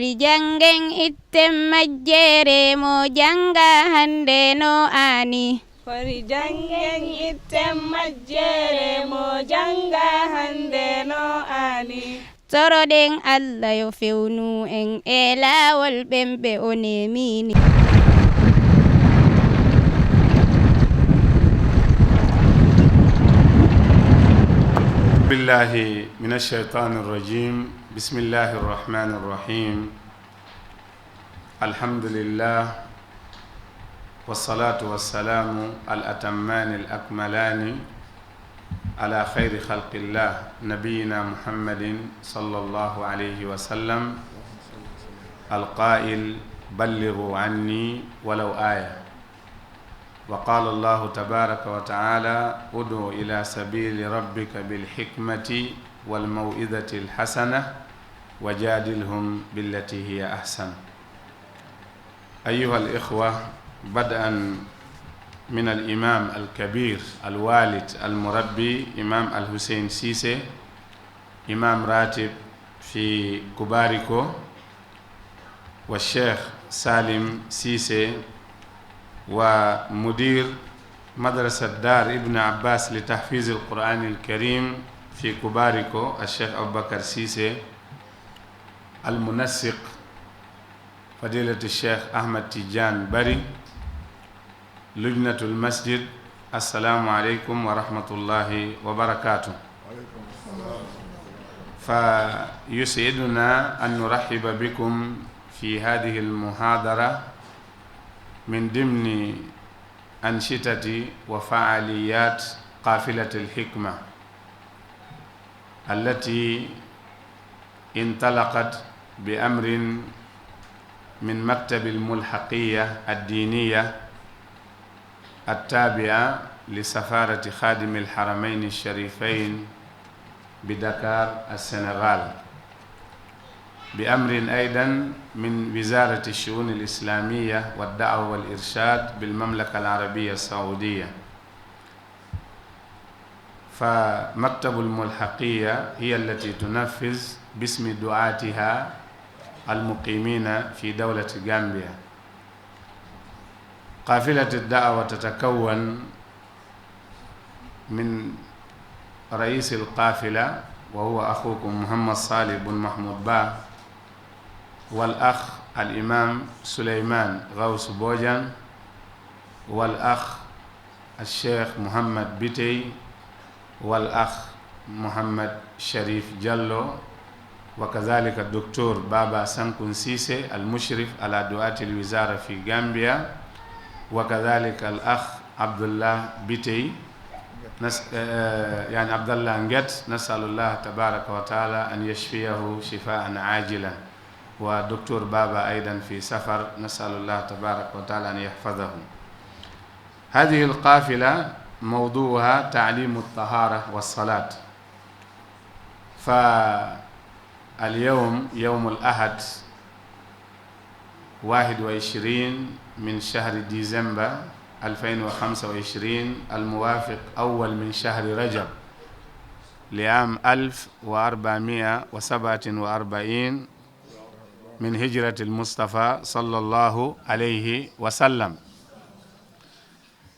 jangen itten majjere mo janga hande no ani. Fori jangen itten majjere mo janga hande no ani. Toroɗen Allah yo fewnu en e laawol ɓemɓe o nemini. billahi min ash-shaytani r-rajim. bismillahi r-rahmani r-rahim. alhamdulillah wassalatu wassalamu al-atammani al-akmalani ala khayri khalqillah nabiyina muhammadin sallallahu alayhi wa sallam al-qa'il ballighu anni walaw aya. وقال الله تبارك وتعالى ادع إلى سبيل ربك بالحكمة والموعظة الحسنة وجادلهم بالتي هي أحسن. أيها الإخوة، بدءا من الإمام الكبير الوالد المربي إمام الحسين سيسي، إمام راتب في كوباريكو، والشيخ سالم سيسي، ومدير مدرسة دار ابن عباس لتحفيظ القرآن الكريم في كوباريكو الشيخ أبو بكر سيسي، المنسق فضيلة الشيخ أحمد تيجان بري، لجنة المسجد، السلام عليكم ورحمة الله وبركاته. فيسعدنا أن نرحب بكم في هذه المحاضرة من ضمن أنشطة وفعاليات قافلة الحكمة التي انطلقت بأمر من مكتب الملحقية الدينية التابعة لسفارة خادم الحرمين الشريفين بدكار السنغال، بأمر أيضا من وزارة الشؤون الإسلامية والدعوة والإرشاد بالمملكة العربية السعودية. فمكتب الملحقية هي التي تنفذ باسم دعاتها المقيمين في دولة غامبيا. قافلة الدعوة تتكون من رئيس القافلة وهو أخوكم محمد صالح بن محمود با، والأخ الإمام سليمان غوث بوجان، والأخ الشيخ محمد بيتي، والأخ محمد شريف جلو، وكذلك الدكتور بابا سانكون سيسي المشرف على دعاة الوزارة في غامبيا، وكذلك الأخ عبد الله بيتي يعني عبد الله نجت، نسأل الله تبارك وتعالى أن يشفيه شفاء عاجلا، ودكتور بابا أيضا في سفر، نسأل الله تبارك وتعالى أن يحفظه. هذه القافلة موضوعها تعليم الطهارة والصلاة. فاليوم يوم الأحد 21 من شهر ديسمبر 2025 الموافق أول من شهر رجب لعام 1447 من هجرة المصطفى صلى الله عليه وسلم.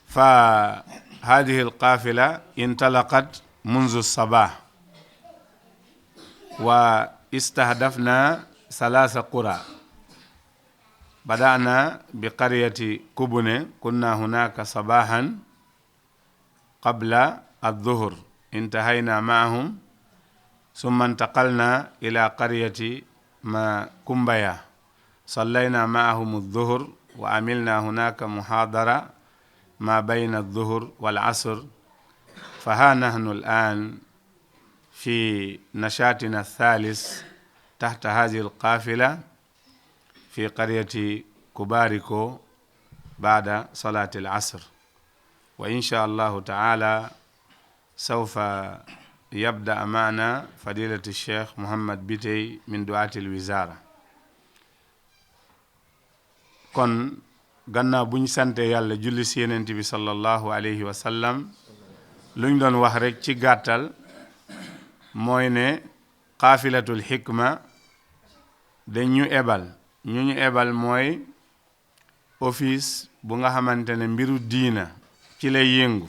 فهذه القافلة انطلقت منذ الصباح، واستهدفنا 3 قرى. بدأنا بقرية كوبوني، كنا هناك صباحا قبل الظهر، انتهينا معهم، ثم انتقلنا إلى قرية كومبايا، صلينا معهم الظهر، وعملنا هناك محاضرة ما بين الظهر والعصر. فها نحن الآن في نشاطنا الثالث تحت هذه القافلة في قرية كوباريكو بعد صلاة العصر، وإن شاء الله تعالى سوف يبدأ معنا فضيلة الشيخ محمد بيتي من دعاة الوزارة. kon gannaaw bu ñu sante yàlla julli si Yonent bi sallallahu alayhi wa sallam, lu ñu doon wax rek ci gàttal mooy ne xaafilatul xikma dañ ñu ebal mooy office bu nga xamante ne mbiru diina ci lay yëngu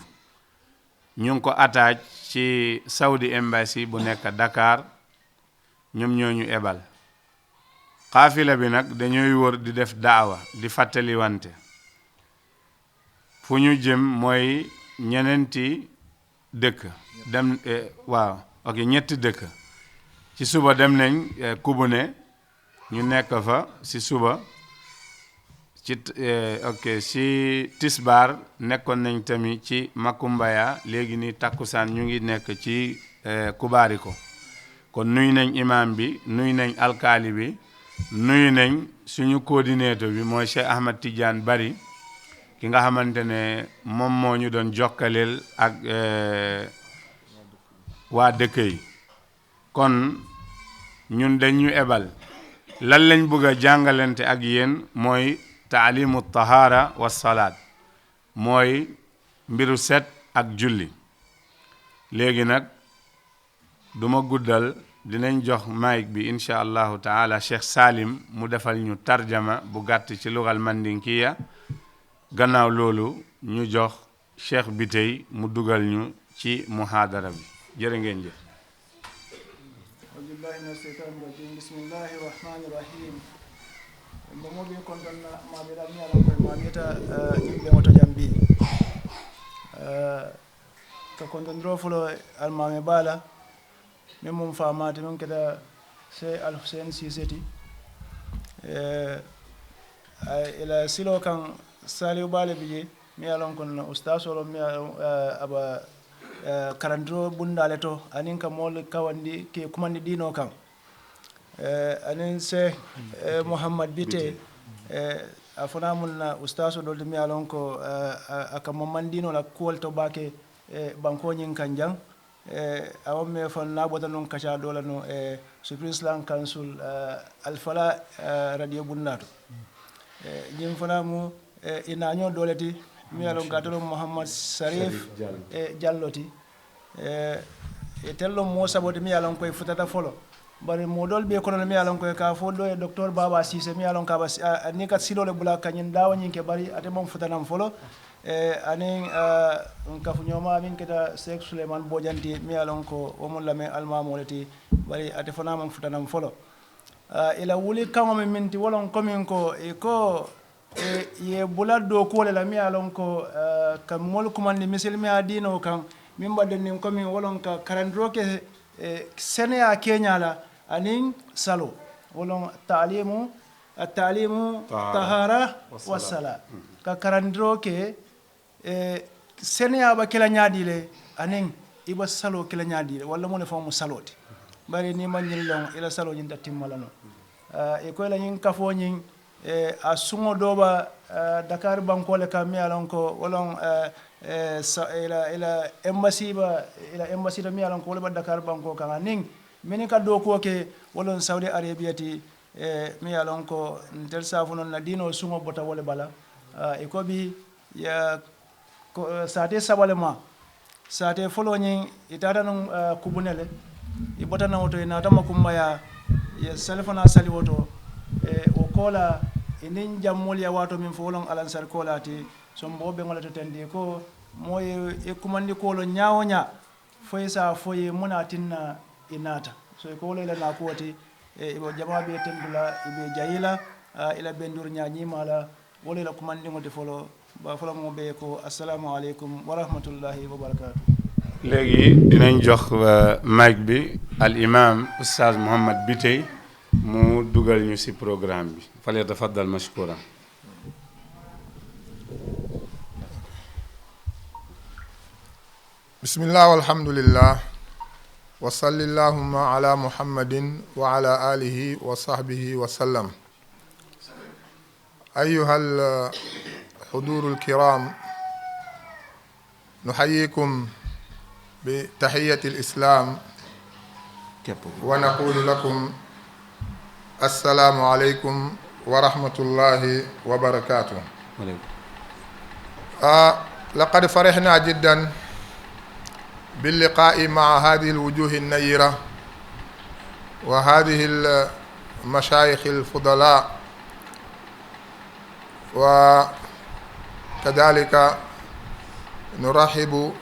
ñu ngi ko attache ci Saudi Embassy bu nekk Dakar ñoom ñoo ñu ebal xaafila bi nag dañuy wër di def daawa di fàttaliwante fu ñu jëm mooy ñeneenti dëkk dem ñetti dëkk ci suba dem nañ Kubune ñu nekk fa ci suba ci tisbaar nekkoon nañ tamit ci Makumbaya léegi ni takkusaan ñu ngi nekk ci Kubariko kon nuyu nañ imam bi nuyu nañ alkaali bi nuyu nañ suñu coordinateur bi mooy Cheikh Ahmad Tidiane Bari ki nga xamante ne moom moo ñu doon jokkaleel ak waa dëkk yi kon ñun dañu ebal lan lañ bëgg a jàngalante ak yéen mooy taalimu tahara wa salaat mooy mbiru set ak julli léegi nag duma guddal dinañ jox mic bi insha allahu taala Cheikh Salim mu defal ñu tarjama bu gàtt ci lugal mandinkiya gannaaw loolu ñu jox Cheikh Bitey mu dugal ñu ci muhadara bi jërë ngeen jëf bismillahi rahmani rahim mo bi konton ma bi dal ñala ko ma bita ñimbe moto jambi ka konton do fulo al mame bala même mum famati non keda c'est al Hussein Siseti ila silo kan saliu bale bije mi alon kon ustaz wala mi aba karandro bundale to anin ka mol kawandi ke kumandi dino kan anin se Muhammad Bite afuna munna ustaz do mi alon ko aka mamandino la kolto bake banko nyin kanjang awam me fon nabota non kacha dola no Supreme Islam Council alfala radio bunnato ñim fana mu ina ñoo doleti mi alon gatoro Muhammad Sarif Jalloti tello mo saboti mi alon koy futata folo bari modol be kono mi alon koy ka fo do e docteur Baba Cissé mi alon ka ba ni kat silole bula kanyin dawa nyin ke bari ate mom futanam folo anin ka fu ñoma min keta Sheikh Suleiman Bojanti mi alon ko o mo lame almamoleti bari ate fana mom futanam folo ila wuli kamo minti wolon komin ko ko ye bulado ko la mi alon ko kam mol kumandi misilmi adino kan min badden nin komin wolon ka karandroke Sénéa Kenya la anin salo wolon ta'limu tahara wa sala ka karandroke Sénéa ba kila nyaadile anin iba salo kila nyaadile walla mo ne famu saloti bari ni manjil long ila salo nyin datimala no e ko la nyin kafo nyin a sungo doba Dakar bankole ka mi alon ko wolon ila embassy da mi alon ko wala Dakar banko kan ning mini ka do ko ke wolon Saudi Arabia ti mi alon ko tel safu non na dino sungo bota wala bala e ko bi ya sate sabalema sate folo nyin itata non kubunele i bota na woto ina tama kumbaya ya salfana sali woto o kola inin jammol ya wato min folon alansar kolati sombo be ngala to tendi ko moye e kumandi kolo nyaawonya foysa foye munatinna inata so ko le na koti e bo jama be tendula be jayila ila bendur nyaani mala wole la kumandi ngoti folo ba folo mo be ko assalamu alaikum wa rahmatullahi wa barakatuh léegi dinañ jox mic bi al imam Oustaz Mohamed Bitey mu dugal ñu ci programme bi fale tafaddal mashkura bismillah walhamdulillah wa sallallahu ala muhammadin wa ala alihi wa sahbihi wa sallam أيها الحضور الكرام نحييكم بتحية الإسلام ونقول لكم السلام عليكم ورحمة الله وبركاته. لقد فرحنا جدا باللقاء مع هذه الوجوه النيرة وهذه مشايخ الفضلاء وكذلك نرحب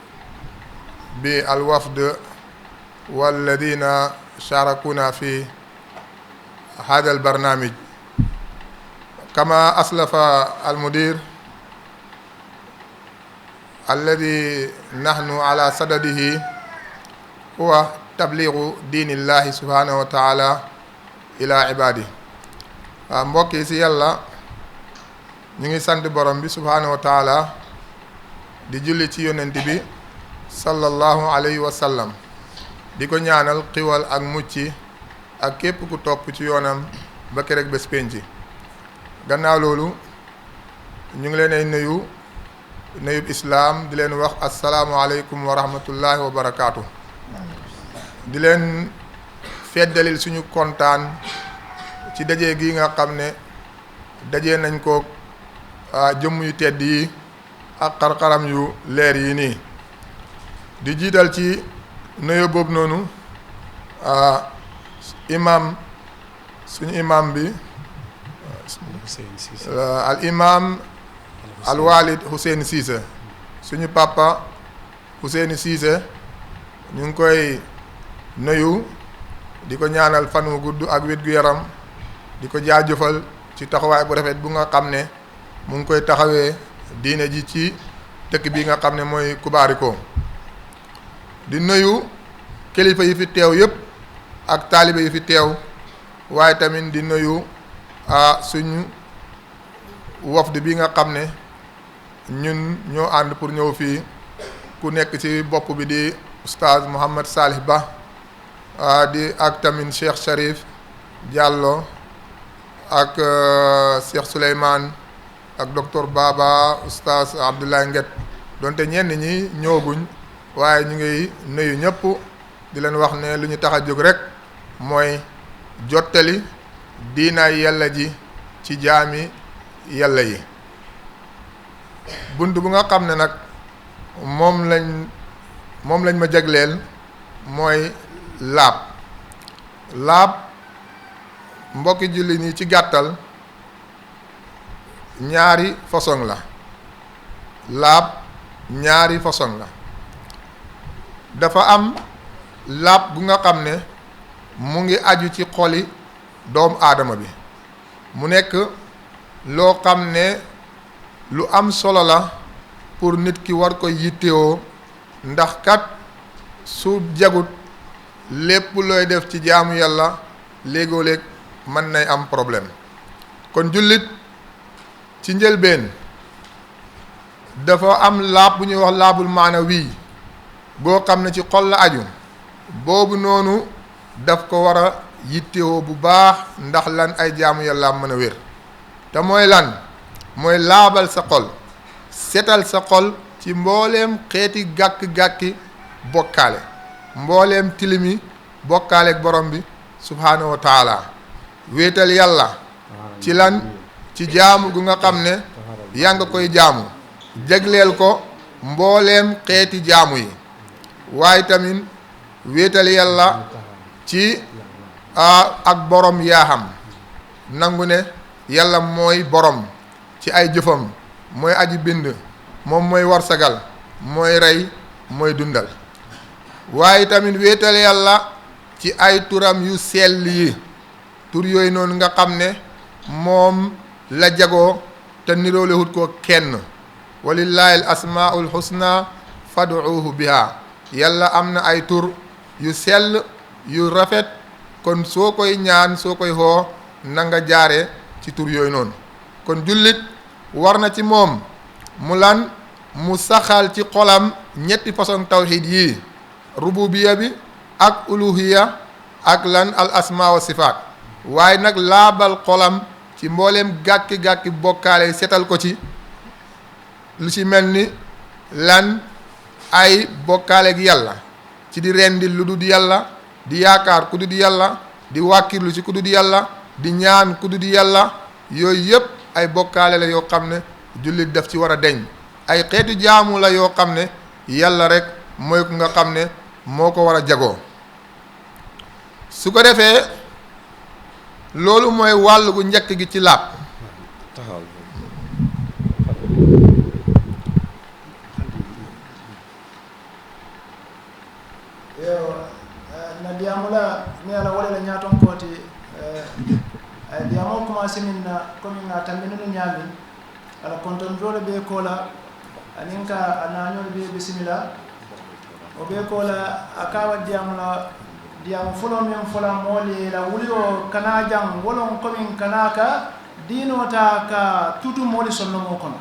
بالوفد والذين شاركونا في هذا البرنامج. كما أسلف المدير الذي نحن على صدده هو تبليغ دين الله سبحانه وتعالى إلى عباده. mbokk yi ci yàlla ñu ngi sant borom bi subhanahu wa taala di julli ci yonent bi sallallahu alayhi wa sallam di ko ñaanal xiwal ak mucc ak képp ku topp ci yoonam ba keroog bés penc. gannaaw loolu ñu ngi leen ay nuyub islaam di leen wax assalaamu aleykum wa rahmatullahi wa barakaatu. di leen feddalil suñu kontaan ci daje gi nga xam ne daje nañ ko jëmm yu tedd yi ak xar-xaram yu leer yi nii. di jiital ci nuyu boobu noonu suñu imam bi al imam al walid Hussein Cissé, suñu papa Hussein Cissé ñu ngi koy nuyu di ko ñaanal fan wu gudd ak wér gu yaram di ko jaajëfal ci taxawaay bu rafet bu nga xam ne mu ngi koy taxawee diine ji ci dëkk bi nga xam ne mooy Kubariko. di nuyu kilifa yi fi teew yëpp ak taalibe yi fi teew waaye tamit di nuyu suñu wafd bi nga xam ne ñun ñoo ànd pour ñëw fii ku nekk ci bopp bi di oustaz Mouhamed Salih Ba di ak tamit Cheikh Sharif Diallo ak Cheikh Souleymane ak docteur Baba oustaz Abdoulaye Nguet donte ñenn ñi ñëwaguñ waaye ñu ngi nuyu ñëpp di leen wax ne lu ñu tax a jóg rek mooy jottali diinaay yàlla ji ci jaami yàlla yi. bunt bu nga xam ne nag moom lañ ma jagleel mooy laab mbokki julli nii ci gàttal ñaari façon la. laab ñaari façon la. dafa am laab gu nga xam ne mu ngi aju ci xoli doomu aadama bi mu nekk loo xam ne lu am solo la pour nit ki war ko yittewoo ndax kat su jagut lépp looy def ci jaamu yàlla léegoo-léeg mën nay am problème. kon jullit ci njëlbeen dafa am laab bu ñuy wax laabul maanawi boo xam ne ci xol la aju boobu noonu daf ko war a yittewoo bu baax ndax lan ay jaamu yàlla mën a wér te mooy lan mooy laabal sa xol setal sa xol ci mbooleem xeeti gàkk-gàkki bokkaale mbooleem tilimi bokkaale ak borom bi subhaanahu wa taala wéetal yàlla ci lan ci jaamu gu nga xam ne yaa nga koy jaamu jagleel ko mbooleem xeeti jaamu yi waaye tamit wéetal yàlla ci ak borom yaa xam nangu ne yàlla mooy borom ci ay jëfam mooy aji bind moom mooy warsagal mooy rey mooy dundal waaye tamit wéetal yàlla ci ay turam yu sell yi tur yooyu noonu nga xam ne moom la jagoo te niroolewut ko kenn walillahi al asmaul husna fad'uuhu biha yàlla am na ay tur yu sell yu rafet kon soo koy ñaan soo koy xoo na nga jaare ci tur yooyu noonu kon jullit war na ci moom mu lan mu saxal ci xolam ñetti façon tawxiid yii rububiya bi ak uluhiya ak lan al asma wa sifaat waaye nag laabal xolam ci mbooleem gàkki-gàkki bokkaale setal ko ci lu ci mel ni lan ay bokkaale gi yàlla ci di rendi lu dul yàlla di yaakaar ku dul yàlla di wàkkirlu ci ku dul yàlla di ñaan ku dul yàlla yooyu yëpp ay bokkaale la yoo xam ne jullit daf ci war a deñ ay xeetu jaamu la yoo xam ne yàlla rek mooy ku nga xam ne moo ko war a jagoo su ko defee loolu mooy wàll gu njëkk gi ci laab na diyamula mi ala wala ñaaton kooti diyamo commencé min na comme nga tambinu ñaami ala konton dole be kola anin ka anañol be bismillah o be kola akawa diyamula diyamu fulo min fula mooli la wulio kana jang wolon komin kana ka dinota ka tutu mooli sonno mo kono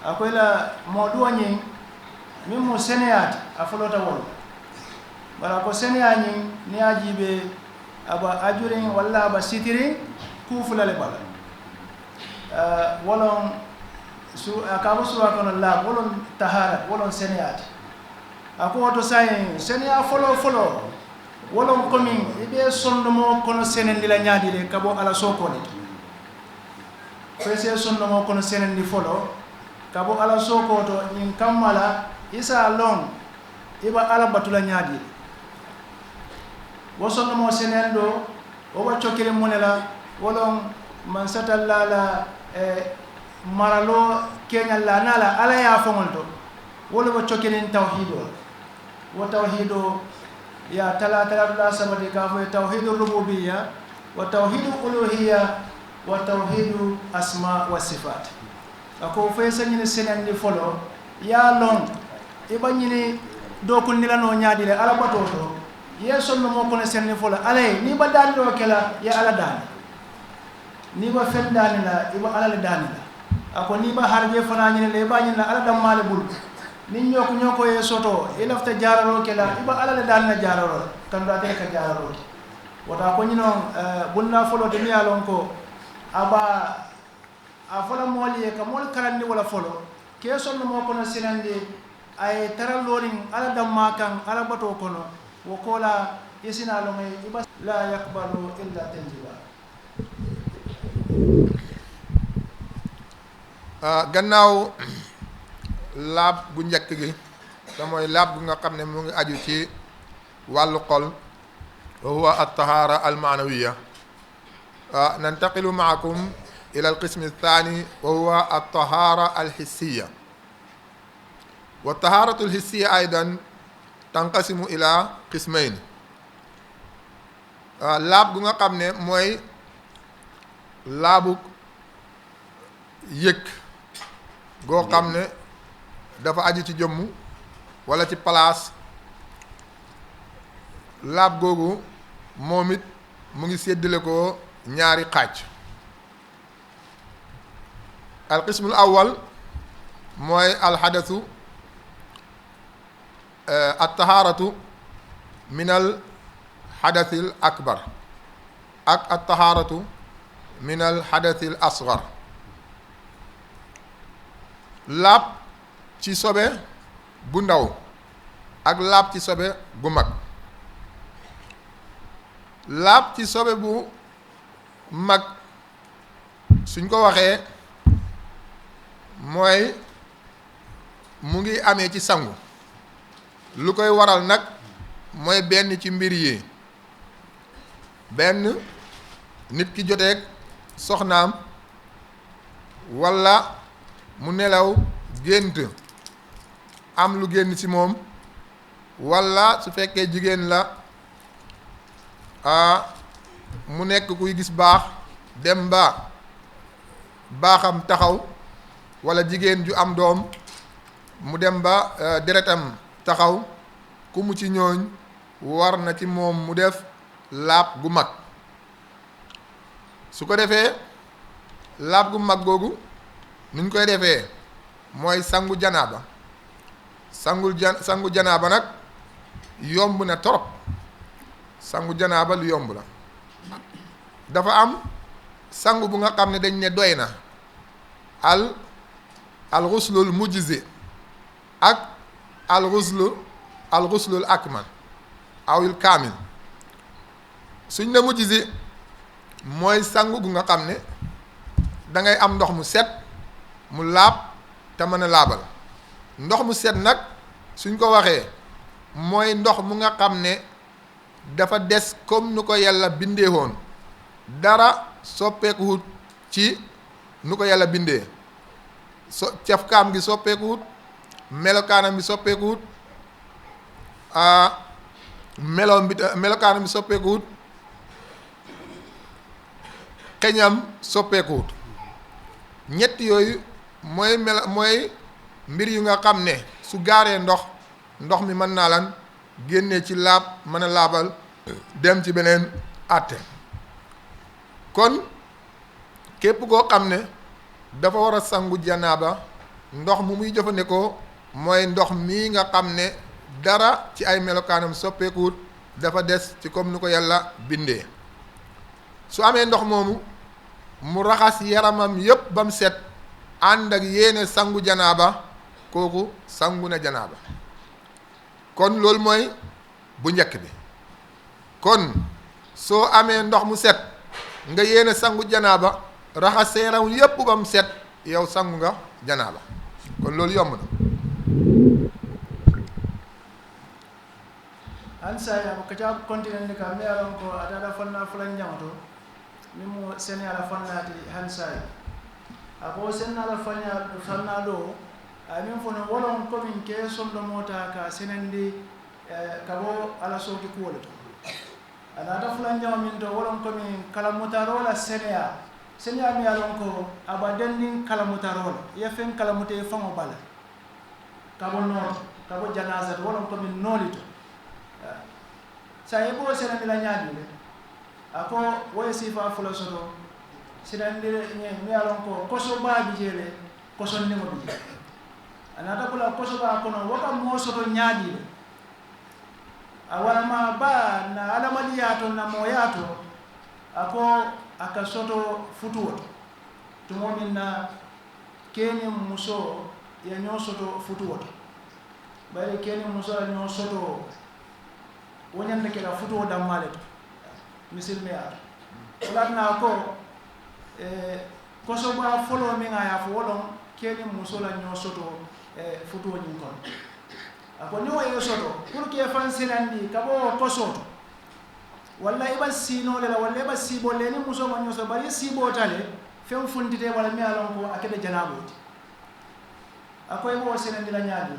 akoy la moduwa ñing min mo seneyati a fulota wol wala ko seneya ñing ni ajibe aba ajurin walla aba sitirin ku fulale bala wolon su akabo suwa kono la wolon tahara wolon seneyati ako woto sayin seneya folo wolon komin ibe sondomo kono senendi la ñaadile kabo ala sokole fese sondomo kono senendi folo kabo ala sokoto ñin kammala isa long iba ala batula ñaadile wo sondomo senendo o wa cokile monela wolon man satallala maralo keñal la nala ala ya fongol to wolo wa cokile tawhido wo tawhido ya tala sabati ka fo tawhidur rububiyya wa tawhidul uluhiyya wa tawhidul asma wa sifat ako fe sañini senandi folo ya long iba ñini do ko nilano ñaadile ala batoto ye sonno mo kono senni folo alay ni ba dani do kala ya ala dani ni ba fen dani la iba ala le dani la ako ni ba harje fana ñini le ba ñini ala dam male bul ni ñoko ye soto e lafta jararo kala iba ala le dani la jararo kan do ate ka jararo wata ko ñino bunna folo de mi alon ko aba a fola mooli ka mool karandi wala folo ke sonno mo kono senandi ay taralorin ala damma kan ala bato kono wo kola yesina lo ngay iba la yakbalu illa tanjiba gannaaw laab bu njëkk gi te mooy laab bu nga xam ne mu ngi aju ci wàllu xol wa huwa at-tahara al-ma'nawiyya nantaqilu ma'akum إلى القسم الثاني وهو الطهارة الحسية والطهارة الحسية أيضا تنقسم إلى قسمين laab gu nga xam ne mooy laabu yëg goo xam ne dafa aju ci jëmm walla ci palaas laab googu moom it mu ngi séddale ko ñaari xaaj alqismul awwal mooy alxadasu attahaaratu min al xadasil akbar ak attahaaratu min al xadasil asgar laab ci sobe bu ndaw ak laab ci sobe bu mag laab ci sobe bu mag suñ ko waxee mooy mu ngi amee ci sangu lu koy waral nag mooy benn ci mbir yi benn nit ki joteeg soxnaam walla mu nelaw gént am lu génn ci moom walla su fekkee jigéen la mu nekk kuy gis baax dem ba baaxam taxaw walla jigéen ju am doom mu dem ba deretam taxaw ku mu ci ñooñ war na ci moom mu def laab gu mag su ko defee laab gu mag googu nuñ koy defee mooy sangu janaaba sangu janaaba nag yomb na torop sangu janaaba lu yomb la dafa am sangu bu nga xam ne dañ ne doy na al xuslul mujzi ak al xuslul akmal awil kaamil suñ ne mujzi mooy sangu gu nga xam ne dangay am ndox mu set mu laab te mën a laabal ndox mu set nag suñ ko waxee mooy ndox mu nga xam ne dafa des comme nu ko yàlla bindee woon dara soppeekuwut ci nu ko yàlla bindee cafkaam gi soppeekuwut melokaanam bi soppeekuwut melokaanam bi soppeekuwut xeñam soppeekuwut ñett yooyu mooy mbir yu nga xam ne su gaaree ndox mi mën naa lan génnee ci laab mën a laabal dem ci beneen àtte kon képp koo xam ne dafa war a sangu janaaba ndox mu muy jëfandikoo mooy ndox mii nga xam ne dara ci ay melokaanam soppeekuwut dafa des ci comme ni ko yàlla bindee su amee ndox moomu mu raxas yaramam yépp ba mu set ànd ak yéene sangu janaaba kooku sangu na janaaba kon loolu mooy bu njëkk bi kon soo amee ndox mu set nga yéene sangu janaaba raxas sa yaram yépp ba mu set yow sangu nga janaaba kon loolu yomb na an saya ko kaca continent ka me alon ko adada fanna fulan jamato mimo sene ala fannati han saya ako senna ala fanna do amin fono wolon ko min ke sondo mota ka senendi kabo ala soki kuwole to adada fulan jama min to wolon ko min kala mutarola senea mi alon ko abadendin kala mutarola yefen kala mute famo bala kabo janaza wolon ko min nolito sa yebo senandi la ñaadi le ako woy sifa fula soto senandi mi alon ko koso baabi jele koso ndimo bi anata kula koso ba kono waka mo soto ñaadi le awala ma ba na alamali yato na moyato ako aka soto futuwo tumo min na keni muso ya ñoo soto futuwo bari keni muso ya ñoo soto wonyande kela futuwo dammale to misilme ato olatna ko koso ba folo mi nga ya fo wolon keni muso la ñoo soto futuwo ñin kon ako ni wo yo soto pour que fan silandi kabo koso to walla iba sino le la walla iba sibo le ni muso ma ñoo so bari sibo tale fem fundite wala mi alon ko akede janaboti akoy bo silandi la ñaadi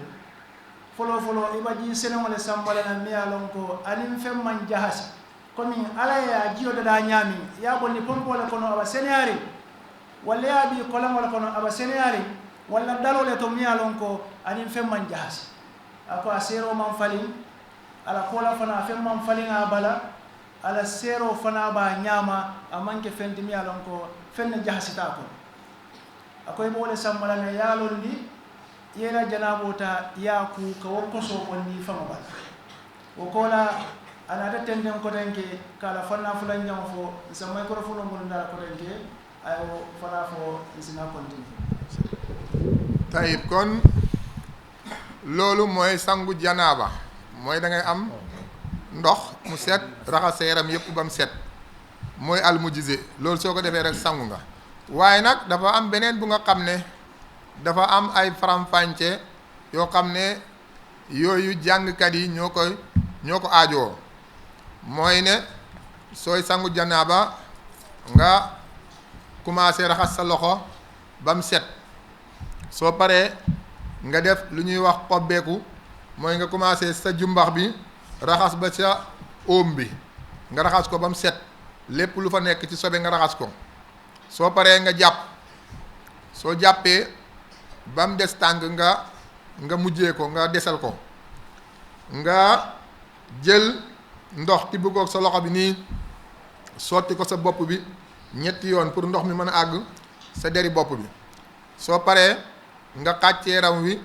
folo iba ji senemo le sambale na mi alon ko anim fem man jahasi komi ala ya jiyo da ñami ya bonni pompo le kono aba senari walla ya bi kolam wala kono aba senari walla dalo le to mi alon ko anim fem man jahasi ako asero man falin ala kola fana fem man falin abala ala sero fana ba ñama amanke fendi mi alon ko fenne jahasi ta ko akoy bo le sambala na yalon di yena janabota yaku ka wokkoso wonni fama bal wo kola anata tenden ko tanke kala fanna fulan jam fo sa microphone mo ndala ko tanke ayo fana fo isina continue tayib kon loolu mooy sangu janaaba mooy da ngay am ndox mu set raxas sa yaram yépp ba mu set mooy almujize loolu soo ko defee rek sangu nga waaye nag dafa am beneen bu nga xam ne dafa am ay faram-fàcce yoo xam ne yooyu jàngkat yi ñoo ko aajoo mooy ne sooy sangu janaaba nga commencé raxas sa loxo ba mu set soo paree nga def lu ñuy wax xobbeeku mooy nga commencé sa jumbax bi raxas ba sa óom bi nga raxas ko ba mu set lépp lu fa nekk ci sobe nga raxas ko soo paree nga jàpp soo jàppee ba mu des tànk nga mujjee ko nga desal ko nga jël ndox tibb ko sa loxo bi nii sotti ko sa bopp bi ñetti yoon pour ndox mi mën a àgg sa deri bopp bi soo paree nga xàcc yaram wi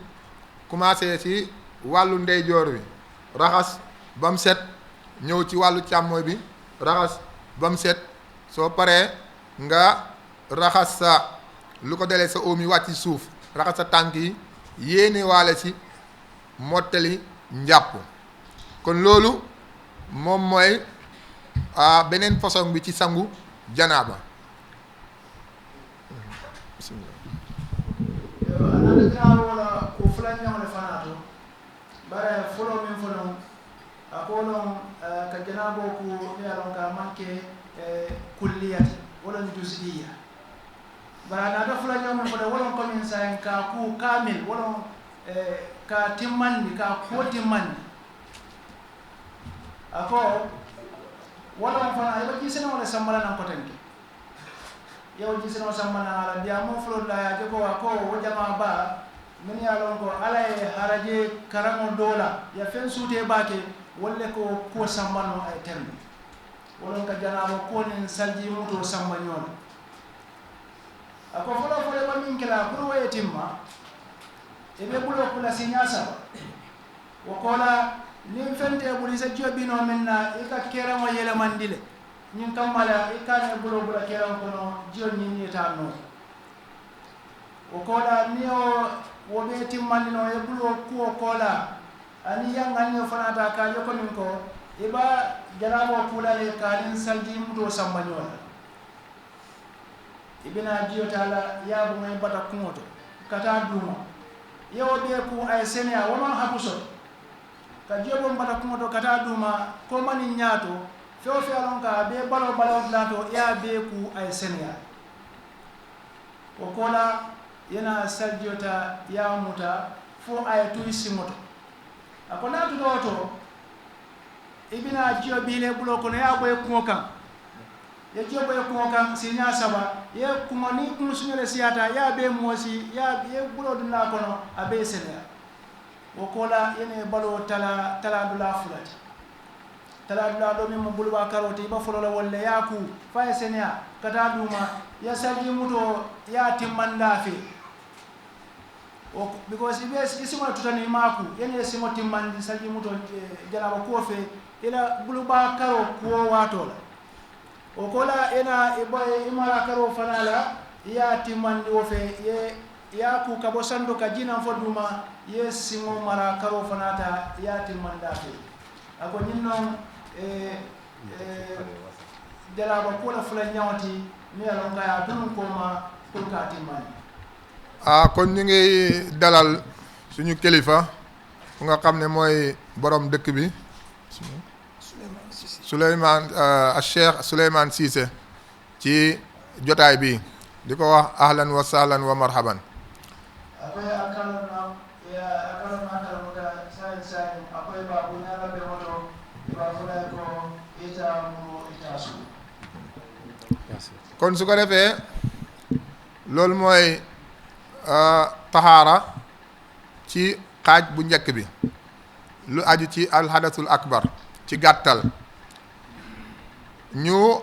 commencé ci wàllu ndeyjoor wi raxas ba mu set ñëw ci wàllu càmmooy bi raxas ba mu set soo paree nga raxas sa lu ko delee sa oom yi wàcc suuf raxas sa tànk yi yéene waale ci mottali njàpp kon loolu moom mooy beneen façon bi ci sangu janaaba anande kana wala ko fulan ñamale fanato bare folo min fono akolon ka janabo ku yalon ka manke kulliyati wala juz'iyya bara na da fula nyama ko da wala ko min sa ka ku kamil wala ka timmandi ka ko timmandi ako wala fana ay ba gisena wala sambala nan ko tanki yow gisena sambala ala dia mo fulo la ya ko ko o jama ba min ya lon ko ala e haraje karamo dola ya fen sute bake wolle ko sambano ay termi wolon ka janabo ko nin salji muto sambanyon ako folo ba min kala pour wayetimma e be bulo kula sinyasa wo kola nin fente buli sa jobino menna e ka kera mo yele mandile nin kamala e ka ne bulo bula kera kono joni ni tanno wo kola niyo wo be timmandino e bulo ko kola ani yanga ni fanata ka joko min ko e ba janabo kula e ka nin salji muto sambanyon ibina jiyo tala ya bu may bata kumoto kata duma yewo be ku ay senya wama hapuso ka jiyo bo bata kumoto kata duma ko mani nyato feo alon ka be balo lato ya be ku ay senya o kola yana saljota ya muta fo ay tuisi moto akona to ibina jiyo bile bulo kono ya boy kumokan ya jiyo boy kumokan sinya saba ye kumani kumusunyele siata ya be mosi ya ye bulo dina kono abe senya o kola yene balo tala dula fulati tala dula do min bulu ba karoti ba fulo la wolle ya ku fa senya kata duma ya salji muto ya timmanda fe o because ibes isimo tutani maku yene simo timmandi salji muto janaba ko fe ila bulu ba karo ko watola o kola ena iboy imara karo fanala ya timmandi wo fe ye ya ku kabo sando ka jina fo duma ye simo mara karo fanata ya timmanda fe ako nyinno jalaba ko la fula nyawati mi alon ka ya tun ko ma pour ka timmandi kon ñu ngi dalal suñu kilifa nga xam ne mooy borom dëkk bi Souleymane Cheikh Souleymane Cissé ci jotaay bi di ko wax ahlan wa sahlan wa marhaban akoy akalona ya akalona kala sai akoy ba bu ñala be moto ba fula ko ita mu ita su kon su ko defee loolu mooy tahaara ci xaaj bu njëkk bi lu aju ci alhadasul akbar ci gàttal ñu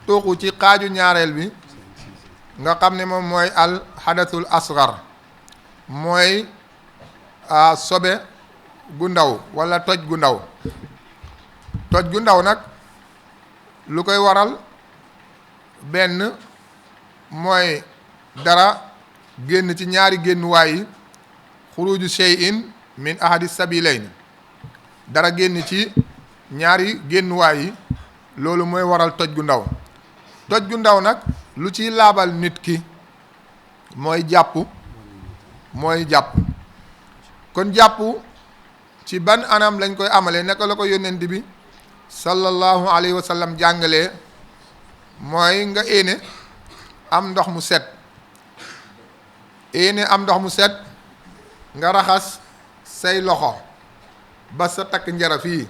tuuxu ci xaaju ñaareel bi nga xam ne moom mooy alhadasul asgar mooy sobe gu ndaw walla toj gu ndaw nag lu koy waral benn mooy dara génn ci ñaari génnuwaay yi xuruju shay'in min ahadi sabilayn dara génn ci ñaari génnuwaay yi loolu mooy waral toj gu ndaw nag lu ciy laabal nit ki mooy jàpp kon jàpp ci ban anam lañ koy amalee naka la ko yónnent bi sallallahu alayhi wa sallam jàngalee mooy nga éene am ndox mu set nga raxas say loxo ba sa takk njara fii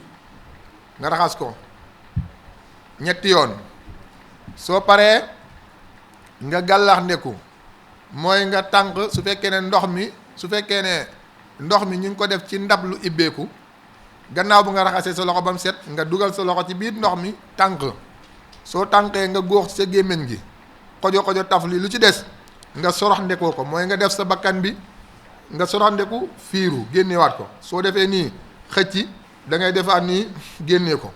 nga raxas ko ñetti yoon soo paree nga gàllax ndeku mooy nga tànk su fekkee ne ndox mi ñu ngi ko def ci ndab lu ibbeeku gannaaw bu nga raxasee sa loxo ba mu set nga dugal sa loxo ci biir ndox mi tànk soo tànkee nga góox sa gémmiñ gi xojo taf li lu ci des nga sorox ndekoo ko mooy nga def sa bakkan bi nga sorox ndeku fiiru génnewaat ko soo defee nii xëcci da ngay defaat nii génnee ko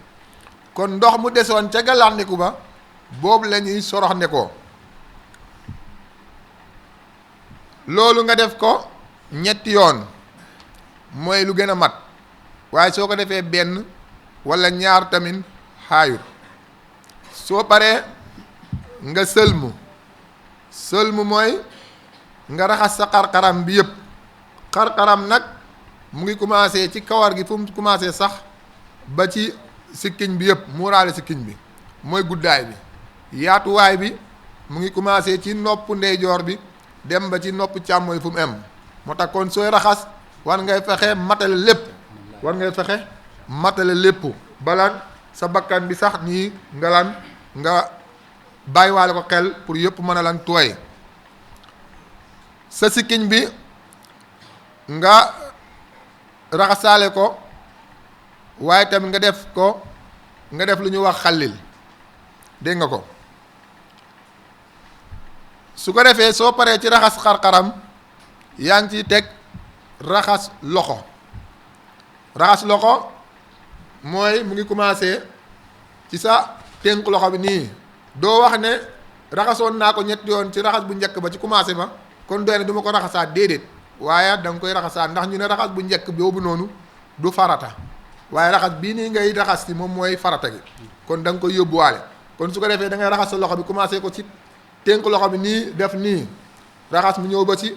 kon ndox mu desoon ca gàllax ndeku ba boobu la ñuy sorox ndekoo loolu nga def ko ñetti yoon mooy lu gën a mat waaye soo ko defee benn walla ñaar tamit xaayut soo paree nga sëlmu mooy nga raxas sa xar-xaram bi yëpp xar-xaram nag mu ngi commencé ci kawar gi fu mu commencé sax ba ci sikkiñ bi yëpp muuraale sikkiñ bi mooy guddaay bi yaatuwaay bi mu ngi commencé ci nopp ndeyjoor bi dem ba ci nopp càmmooy fu mu em moo tax kon sooy raxas war ngay fexe matale lépp balaan sa bakkan bi sax nii nga bàyyiwaale ko xel pour yëpp mën a lan tooy sa sikkiñ bi nga raxasaale ko waaye tamit nga def lu ñuy wax xallil dégg nga ko su ko defee soo paree ci raxas xar-xaram yaa ngi ciy teg raxas loxo mooy mu ngi commencé ci sa tënk loxo bi nii doo wax ne raxasoon naa ko ñetti yoon ci raxas bu njëkk ba ci commencé ba kon doy na du ma ko raxasaat déedéet waaye da nga koy raxasaat ndax ñu ne raxas bu njëkk boobu noonu du farata waaye raxas bii nii ngay raxas ci moom mooy farata gi kon da nga koy yóbbuwaale kon su ko defee da ngay raxas sa loxo bi commencé ko ci tënk loxo bi nii def nii raxas mu ñëw ba ci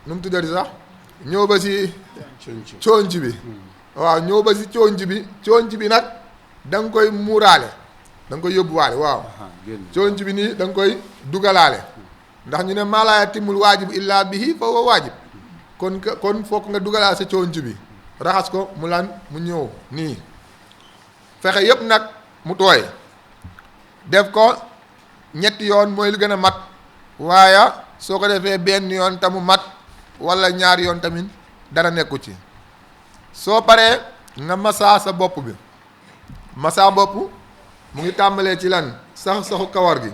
nu mu tuddati sax ñëw ba ci coonc bi waaw ñëw ba ci coonc bi nag da nga koy muuraale da nga koy yóbbuwaale waaw coonc bi nii da nga koy dugalaale ndax ñu ne maa laa yatimul waajibu illaa bihi fa huwa waajib kon fokk nga dugalaale sa coonc bi raxas ko mu mu ñëw nii fexe yépp nag mu tooy def ko ñetti yoon mooy lu gën a mat waaye soo ko defee benn yoon tamu mat walla ñaari yoon tamit dara nekku ci soo paree nga masaa sa bopp bi masaa bopp mu ngi tàmbalee ci saxu kawar gi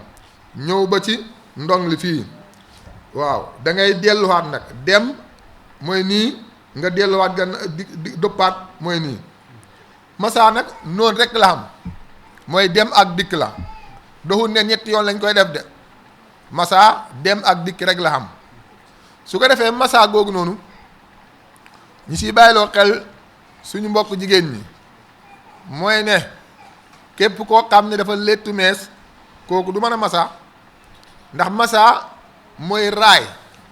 ñëw ba ci ndong li fii waaw da ngay delluwaat nag dem mooy nii nga delluwaat gan di dëppaat mooy nii masaa nag noonu rek la xam mooy dem ak dikk la doxul ne ñetti yoon lañ koy def de masaa dem ak dikk rek la xam su ko defee masaa googu noonu ñu siy bàyyiloo xel suñu mbokk jigéen ñi mooy ne képp koo xam ne dafa léttu mees kooku du mën a masaa ndax masaa mooy raay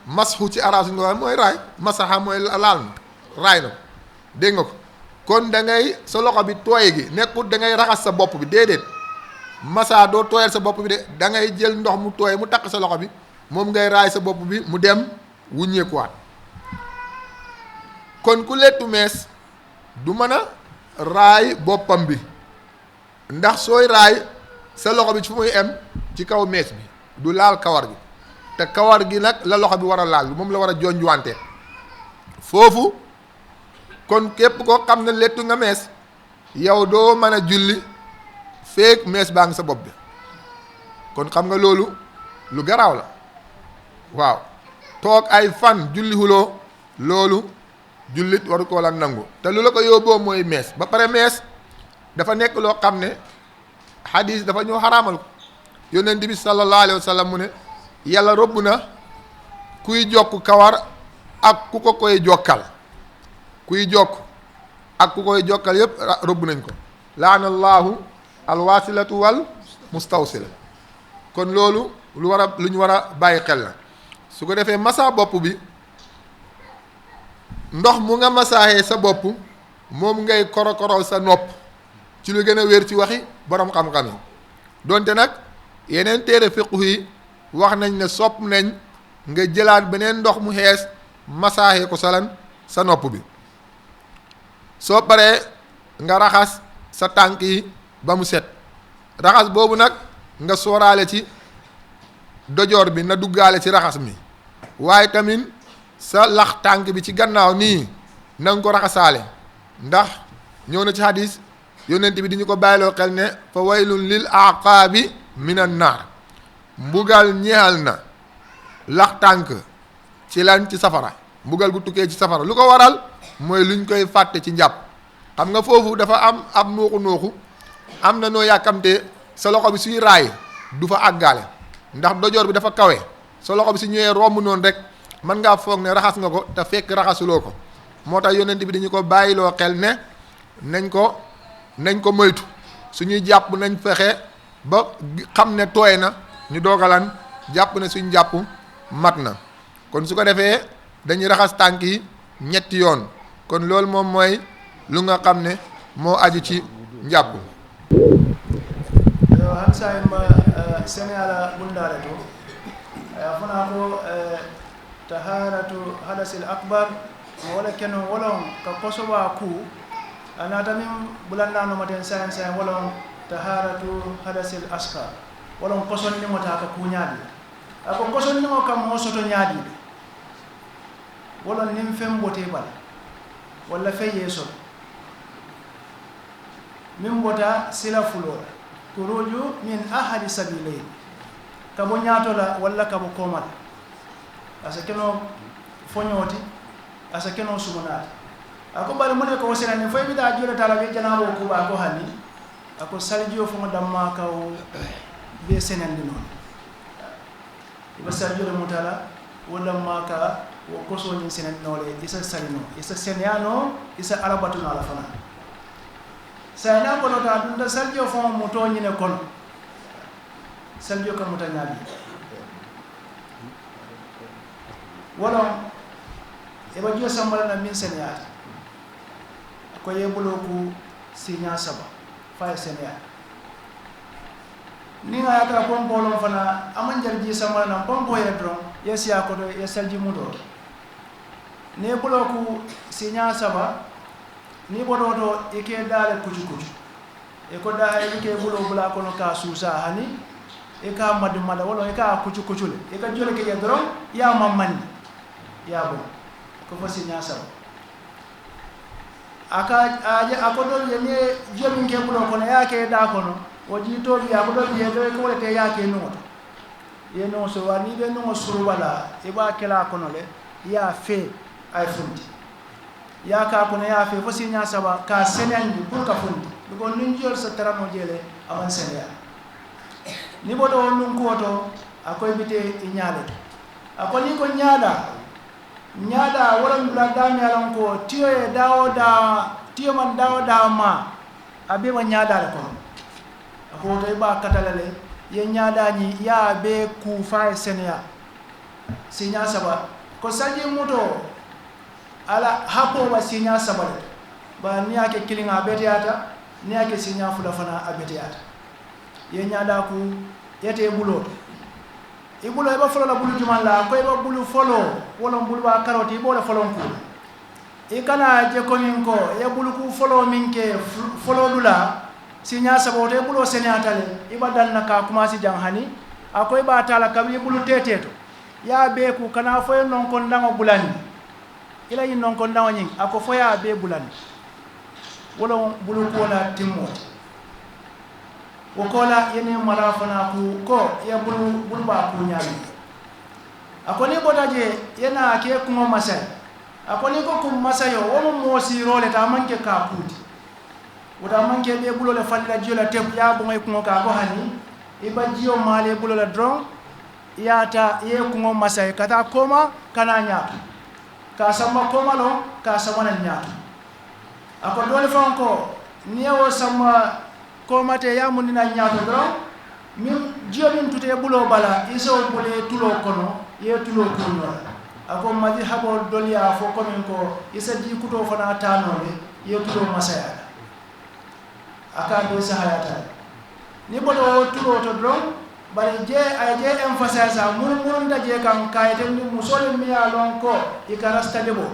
masxu ci araab suñu ko mooy raay masaxa mooy laal na raay na ko dégg nga ko kon da ngay sa loxo bi tooy gi nekkul da ngay raxas sa bopp bi déedéet masaa doo tooyal sa bopp bi de da ngay jël ndox mu tooy mu takk sa loxo bi moom ngay raay sa bopp bi mu dem wuññeekuwaat kon ku lettu mees du mën a raay boppam bi ndax sooy raay sa loxo bi fu muy em ci kaw mees bi du laal kawar gi te kawar gi nag la loxo bi war a laal moom la war a jonjuwante foofu kon képp koo xam ne lettu nga mees yow doo mën a julli feek mees baa ngi sa bopp bi kon xam nga loolu lu garaaw la waaw toog ay fan julli huloo loolu jullit waru koo la nangu te lu la ko yóbboo mooy mees ba pare mees dafa nekk loo xam ne xadiis dafa ñëw xaraamal ko yonent bi sallallahu alayhi wa sallam mu ne yàlla robb na kuy jokk kawar ak ku ko koy jokkal kuy jokk ak ku koy jokkal yépp robb nañ ko laana allahu alwasilatu wal mustawsila kon loolu lu ñu war a bàyyi xel la su ko defee masa bopp bi ndox mu nga masaaxee sa bopp moom ngay korokorow sa nopp ci lu gën a wér ci waxi borom xam-xam yi donte nag yeneen téere fiqhu yi wax nañ ne sopp nañ nga jëlaat beneen ndox mu xees masaaxee ko sa nopp bi soo paree nga raxas sa tànk yi ba mu set raxas boobu nag nga sooraale ci dojoor bi na duggaale ci raxas mi waaye tamit sa lax tànk bi ci gannaaw nii na nga ko raxasaale ndax ñëw na ci hadis yonent bi di ñu ko bàyyiloo xel ne fa waylun lil aqaabi minan naar mbugal ñeexal na lax tànk ci ci safara mbugal gu tukkee ci safara lu ko waral mooy luñ koy fàtte ci njàpp xam nga foofu dafa am ab nooxu am na noo yàkkamte sa loxo bi suy raay du fa àggaale ndax dojoor bi dafa kawe sa loxo bi su ñëwee romb noonu rek mën ngaa foog ne raxas nga ko te fekk raxasuloo ko moo tax yonent bi dañu ko bàyyiloo xel ne nañ ko moytu suñuy jàpp nañ fexe ba xam ne tooy na ñu doogalan jàpp ne suñ jàpp mat na kon su ko defee dañuy raxas tànk yi ñetti yoon kon loolu moom mooy lu nga xam ne moo aju ci njàpp han sayma sene ala bundare to fana ko taharatu hadasil akbar wala keno wolon ka kosoba ku anata min bulandano maten sayan sayan wolon taharatu hadasil askar wolon koson ni mota ka kuñaadi ako koson ni mo kam mo soto ñaadi wolon nim fem bote bal wala feye so min bota sila fulola kuruju min ahadi sabilayn kabo ñaatola walla kabo komal asa keno foñoti asa keno sumunati ako bari mone ko senani foy bi da jura tala be janabo ko ba ko hani ako saljiyo fo damma kaw be senandi non iba saljiyo mutala wala maka wo koso ni senandi nole isa salino isa senyano isa arabatu ala fana sayna ko ta dunda saljiyo fo mo to nyine kon saljiyo ko mutanyadi wala eba jiyo sambala na min senyati ko yebuloku sinya saba fa senya ni nga yata pompo lon fana aman jarji sambala na pompo ya dron yes ya ko ya salji mudo ne buloku sinya saba ni bodoto ike dale kuju e ko da ike bulo bula ko no ka susa hani e ka madumada wala e ka kuju le e ka jole ke ya dron ya mamman ya bo ko fo sinya saba aka akodo yenye jomi ke bulo kono yake da kono oji to bi akodo bi do ko le te yake no ye no so wani be no suru wala e ba kala kono le ya fe ay funti ya ka kono ya fe fosi nya saba ka senandi pour ka funti ko nun jol sa tarano jele aman senya ni bodo nun ko to akoy bite inyale akoni ko nyada waran la dami alan ko tiyo e tiyo man dawo ma abe ma nyada ko ko to ba katalale ye nyada ni ya be ku fa senya sinya saba ko sanji muto ala hapo ba sinya saba ba ni ake kilinga abetiata ni ake sinya fula fana abetiata ye nyada ku yete bulo ibulo eba folo la bulu juman la ko eba bulu folo wala bulu ba karoti bo la folo ko e kana je ko min ko ya bulu ku folo minke folo dula sinya sabote bulo senatale iba dan naka kuma si janghani akoy ba tala kabi bulu teteto ya be ku kana fo non ko ndango bulani ila yin non ko ndango nyin ako fo ya be bulani wala bulu ko la timoti wokola yene mara fana ku ko ya bulu ba ku nyami akoni botaje yana ke kuma masai akoni ko kum masayo wo mo si role ta manke ka kuti wota manke be bulo le falla jiola teb ya bo ngay ko ka ko hani iba jio male bulo la dron yata ye ko masai kata koma kana nya ka sama koma lo ka sama nya ako dole fanko niyo sama ko mate ya munina nyaato do min jio min tute bulo bala iso bole tulo kono ye tulo kono ako maji habo dolya fo ko min ko isa ji kuto fana tanole ye tulo masaya aka do sahayata ni bodo tulo to do bari je ay je emphasize mun da je kan kayten ni musol mi ya lon ko ikarasta debo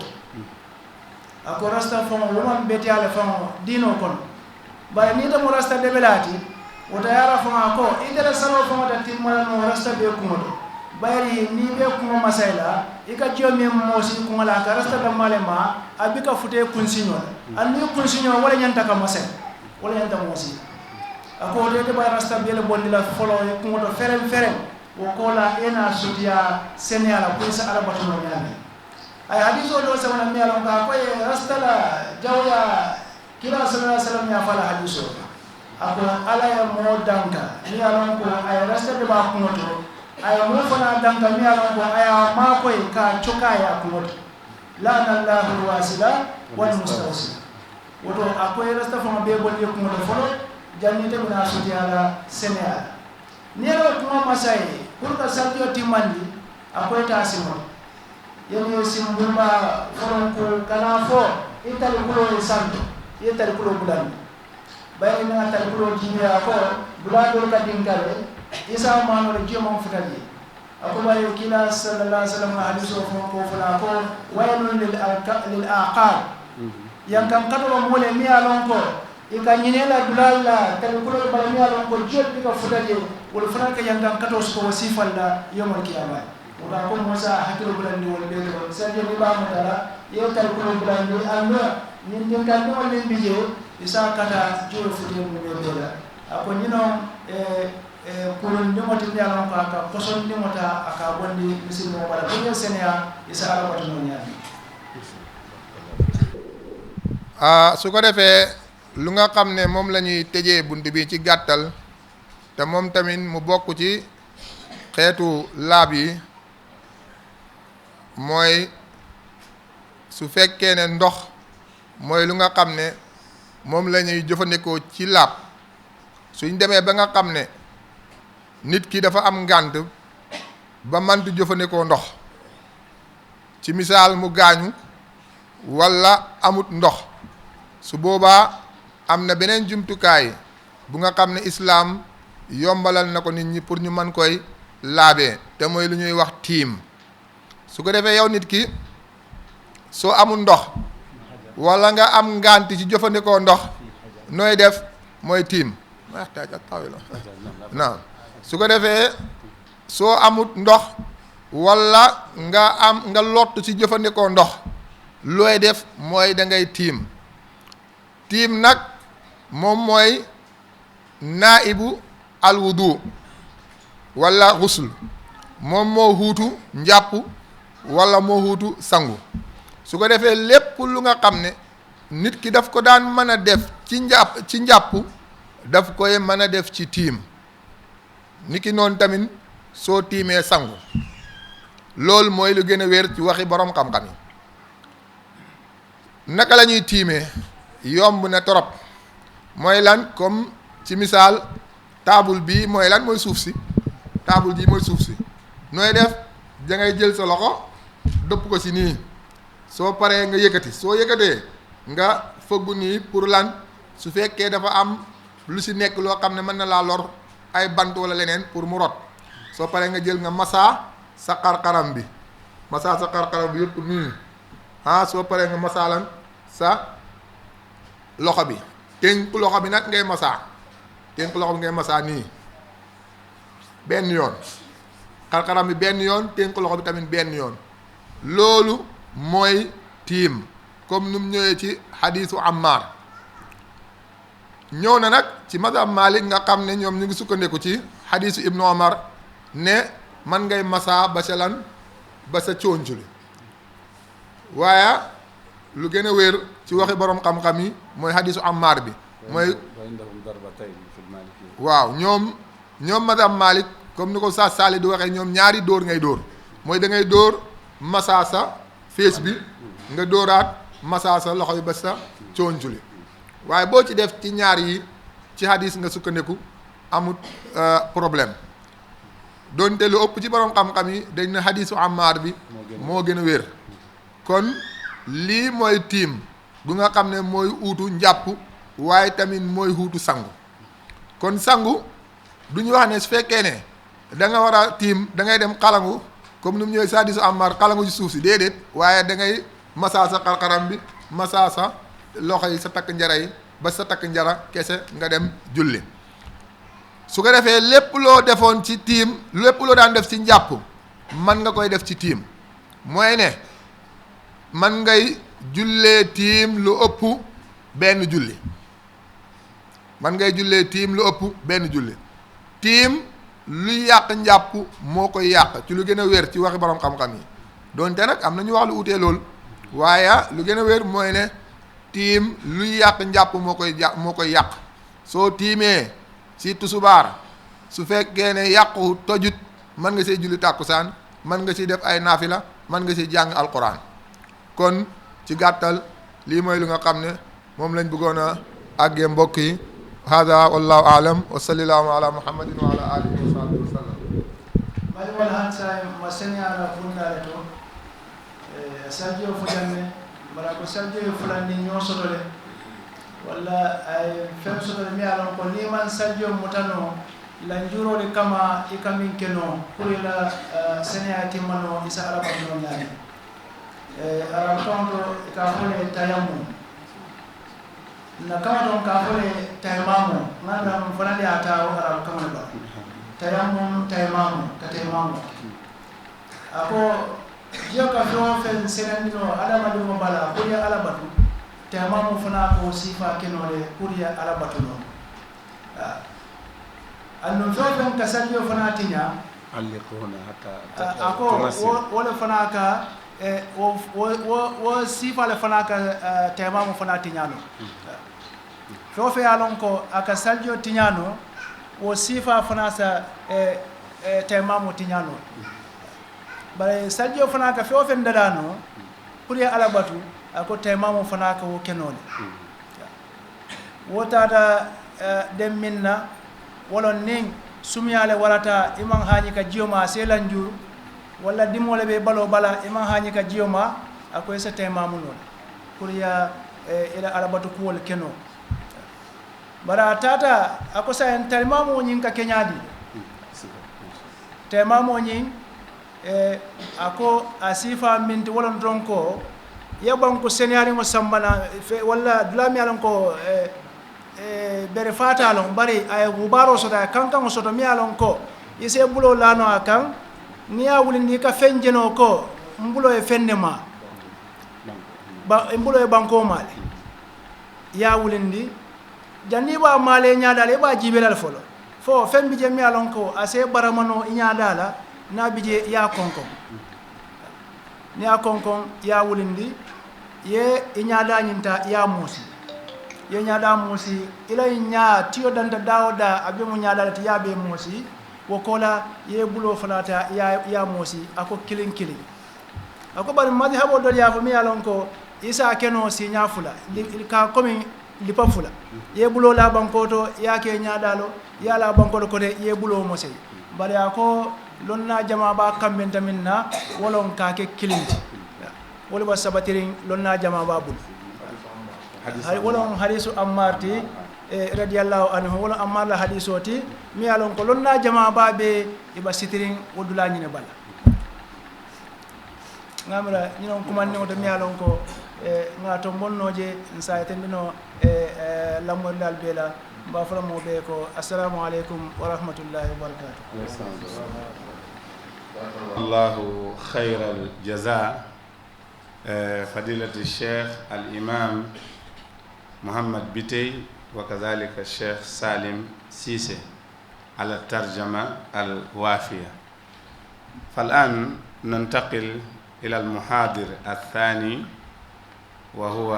ako rasta fo woman beti ala fo dino kono bari ni to rasta de belati wota yara fama ko idara sano fama da timma no rasta be kumodo bari ni be kuma masaila ika jomi mosi kuma la ka rasta da malema abika fute kunsinyo anni kunsinyo wala nyanta ka masai wala nyanta mosi ako de bari rasta be le bondila folo e kumodo ferem o kola ena sudia seniala puisa arabatu no nyami ay hadiso do sama mi alon ka ko e rasta la jawya kila sallallahu alaihi wasallam ya fala hadiso ako ala ya mo danka ni alon ko ay rasta de ba kumoto ay mo fana danka mi alon ko ay ma ko ka choka ya kumoto la anallahu wasila wal mustawsi woto ako rasta fama be bolli kumoto folo jannite bina suti ala senea ni ro kuma masai pour ka saldio timandi ako ta simo yemi simbuma foron ko kana fo itali kulo santo ye tari kulo bulandi bayri na tari kulo jimiya ko buladol ka dinkale isa mano le jomon futali ako baye kila sallallahu alaihi wasallam hadiso ko fula ko waylun lil aqab yang kam katolo mole mi alon ko ika nyinela dulalla tari kulo bala mi alon ko joddi ka futali wol fana ka yang kam kato ko wasifal la yomol kiyama wala ko mosa hakilo bulandi wol beto sanje ni ba mutara ye tari kulo bulandi allo nyin kan no le bijo isa kata juro futel mo bela ako nyino kurun ni moti nyalon ko aka koson ni mota aka bondi misilmo wala ko senya isa ala wato no nyaami su ko defee lu nga xam ne moom la ñuy tëjee bunt bi ci gàttal te moom tamit mu bokk ci xeetu laab yi mooy su fekkee ne ndox mooy lu nga xam ne moom la ñuy jëfandikoo ci laab suñ demee ba nga xam ne nit ki dafa am ngànt ba mantu jëfandikoo ndox ci misaal mu gaañu walla amut ndox su boobaa am na beneen jumtukaay bu nga xam ne islaam yombalal na ko nit ñi pour ñu mën koy laabee te mooy lu ñuy wax tiim su ko defee yow nit ki soo amul ndox walla nga am ngànt ci jëfandikoo ndox nooy def mooy tiim naam su ko defee soo amut ndox walla nga lott ci jëfandikoo ndox looy def mooy da ngay tiim tiim nag moom mooy naibu alwudu walla xusl moom moo huutu njàpp walla moo huutu sangu su ko defee lépp lu nga xam ne nit ki daf ko daan mën a def ci njàpp daf koy mën a def ci tiim ni ki noonu tamit soo tiimee sangu loolu mooy lu gën a wér ci waxi boroom xam-xam yi naka la ñuy tiimee yomb na torop mooy lan comme ci misaal taabul bi mooy lan mooy suuf si taabul ji mooy suuf si nooy def da ngay jël sa loxo dëpp ko si nii soo paree nga yëkkati soo yëkkatee nga fëggu nii pour lan su fekkee dafa am lu si nekk loo xam ne mën na laa lor ay bant wala leneen pour mu rot soo paree nga jël nga masaa sa xar-xaram bi masaa sa xar-xaram bi yëpp nii soo paree nga masaa lan sa loxo bi tënk loxo bi nag ngay masaa tënk loxo bi ngay masaa nii benn yoon xar-xaram bi benn yoon tënk loxo bi tamit benn yoon loolu mooy tiim comme nu mu ñëwee ci xadiisu Ammar ñëw na nag ci mazhab Malik nga xam ne ñoom ñu ngi sukkandiku ci xadiisu Ibnu Omar ne man ngay masaa ba sa lan ba sa cóonculi waaye lu gën a wér ci waxi borom xam-xam yi mooy xadiisu Ammar bi mooy waaw ñoom mazhab Malik comme ni ko sa Saali di waxee ñoom ñaari dóor ngay dóor mooy da ngay dóor masaa sa fees bi nga dóoraat masaa sa loxo yi ba sa cóonculi waaye boo ci def ci ñaar yi ci hadis nga sukkandiku amut problème doonte lu ëpp ci borom xam-xam yi dañ ne hadisu Ammar bi moo gën a wér kon lii mooy tiim bu nga xam ne mooy uutu njàpp waaye tamit mooy uutu sangu kon sangu du ñu wax ne su fekkee ne da nga war a tiim da ngay dem xalangu comme ni mu ñëwee sa hadisu Ammar xalangu ci suuf si déedéet waaye da ngay masaa sa xar-xaram bi masaa sa loxo yi sa takk njara yi ba sa takk njara kese nga dem julli su ko defee lépp loo defoon ci tiim lépp loo daan def ci njàpp man nga koy def ci tiim mooy ne man ngay jullee tiim lu ëpp benn julli man ngay jullee tiim lu ëpp benn julli tiim lu yàq njàpp moo koy yàq ci lu gën a wér ci waxi borom xam-xam yi doonte nag am na ñu wax lu utee lool waaye lu gën a wér mooy ne tiim luy yàq njàpp moo koy yàq soo tiimee ci tusubaar su fekkee ne yàqu tojut mën nga see julli tàkkusaan mën nga si def ay naafila mën nga si jàng alquran kon ci gàttal lii mooy lu nga xam ne moom lañ bëggoon a àggee mbokk yi hada wallahu alam wa sallallahu ala muhammadin wa ala alihi wa sahbihi wa sallam mari wal hansa ma senyara fundare to sarjo fujanne mara ko sarjo fulandi ñoo sotole walla ay fen soto mi alon ko ni man saljo mutano la njuro de kama ikamin keno pour la senya timano isa ala ko nyani aram tondo ka fole tayammum na kama don ka fole tayammamu ngana mfanali ata aram kama ba tayammum ka tayammamu ako jiya ka fo fen senandino ala madu mo bala ko ya ala batu tayammamu fana ko sifa kenole pour ya ala batu no anno fo fen ka saljo fana tinya alliquna hatta ako wala fana ka wo sifa le fana ka tayammamu fana tinyano fo fe alon ko aka saljo tinyano wo sifa fana sa tayammamu tinyano bare saljo fana ka fo fe ndadano pour ya ala batu ako tayammamu fana ka wo kenole wotada dem minna wala ning sumyale warata imam hañi ka jioma selanjur wala dimole be balo bala imam hañi ka jioma ako esa tayammamu non pour ya ila arabatu kuwol keno bara tata ako sa en tayammamu nyin ka kenyadi tayammamu nyin ako asifa minti wala dronko yaban ko senyari mo sambana wala dulami alon ko bere fata lon bari ay gubaro soda kankan soto mi alon ko ise bulo lano akan ni ya wulindi ka fenjeno ko mbulo e fennema ba mbulo e banko male ya wulindi janni ba male nyaadale ba jibelal folo fo fembi je mi alon ko ase baramano nyaadala na bije ya konkon ni ya konkon ya wulindi ye nyaada nyinta ya musi ye nyaada musi ila nya tiyo danta dawda abe mu nyaada ti yabe musi wokola ye bulo fanata ya musi ako kilin ako bari madhhabo do ya fami alon ko isa keno si nyafula ka komi lipa fula ye bulo la bankoto ya ke nyaadalo ya la bankoto ko de ye bulo musi bari ako lonna jama ba kambenta minna wolon ka ke kilinti wala ba sabatirin lonna jama ba bul wala hadisu ammarti radiyallahu anhu wala ammar la hadisoti mi alon ko lonna jama babe iba sitirin wodula nyine bala ngamra ñino ko man to mi alon ko ngato bonnoje nsaytendino lamol dal bela ba fala mo be ko assalamu alaikum wa rahmatullahi wa barakatuh Allahu khairal jazaa فضيلة الشيخ الإمام محمد بيتي وكذلك الشيخ سالم سيسي على الترجمة الوافية. فالآن ننتقل إلى المحاضر الثاني وهو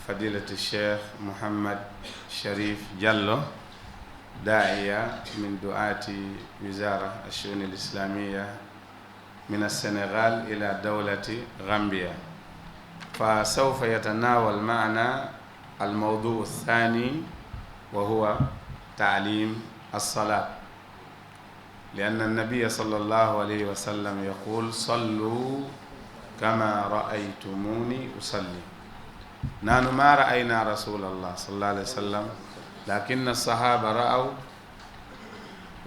فضيلة الشيخ محمد شريف جلو داعية من دعاة وزارة الشؤون الإسلامية من السنغال إلى دولة غامبيا، فسوف يتناول معنا الموضوع الثاني وهو تعليم الصلاة، لأن النبي صلى الله عليه وسلم يقول صلوا كما رأيتموني أصلي. نحن ما رأينا رسول الله صلى الله عليه وسلم، لكن الصحابة رأوا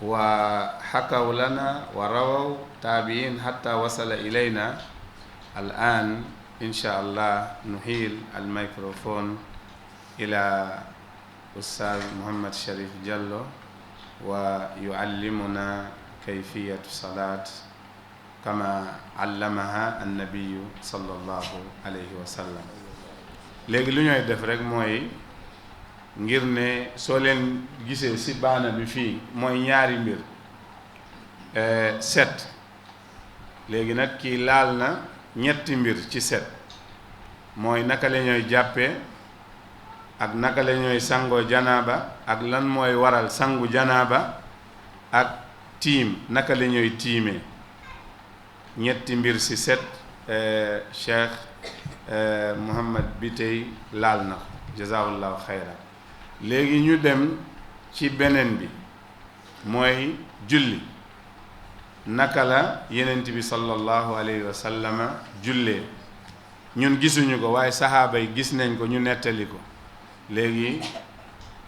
وحكوا لنا ورووا تابعين حتى وصل إلينا. الآن إن شاء الله نحيل الميكروفون إلى أستاذ محمد شريف جلو ويعلمنا كيفية الصلاة كما علمها النبي صلى الله عليه وسلم. léegi lu ñuy def rek mooy ngir ne soo leen gisee ci baana bi fii mooy ñaari mbir set léegi nag kii laal na ñetti mbir ci set mooy naka la ñooy jàppee ak naka la ñooy sangoo janaaba ak lan mooy waral sangu janaaba ak tiim naka la ñooy tiimee ñetti mbir ci set Cheikh Mouhamad Bitey laal na ko jazaahullahu xayra. léegi ñu dem ci beneen bi mooy julli naka la yenent bi sallallahu alayhi wa sallama jullee ñun gisuñu ko waaye saxaaba yi gis nañ ko ñu nettali ko léegi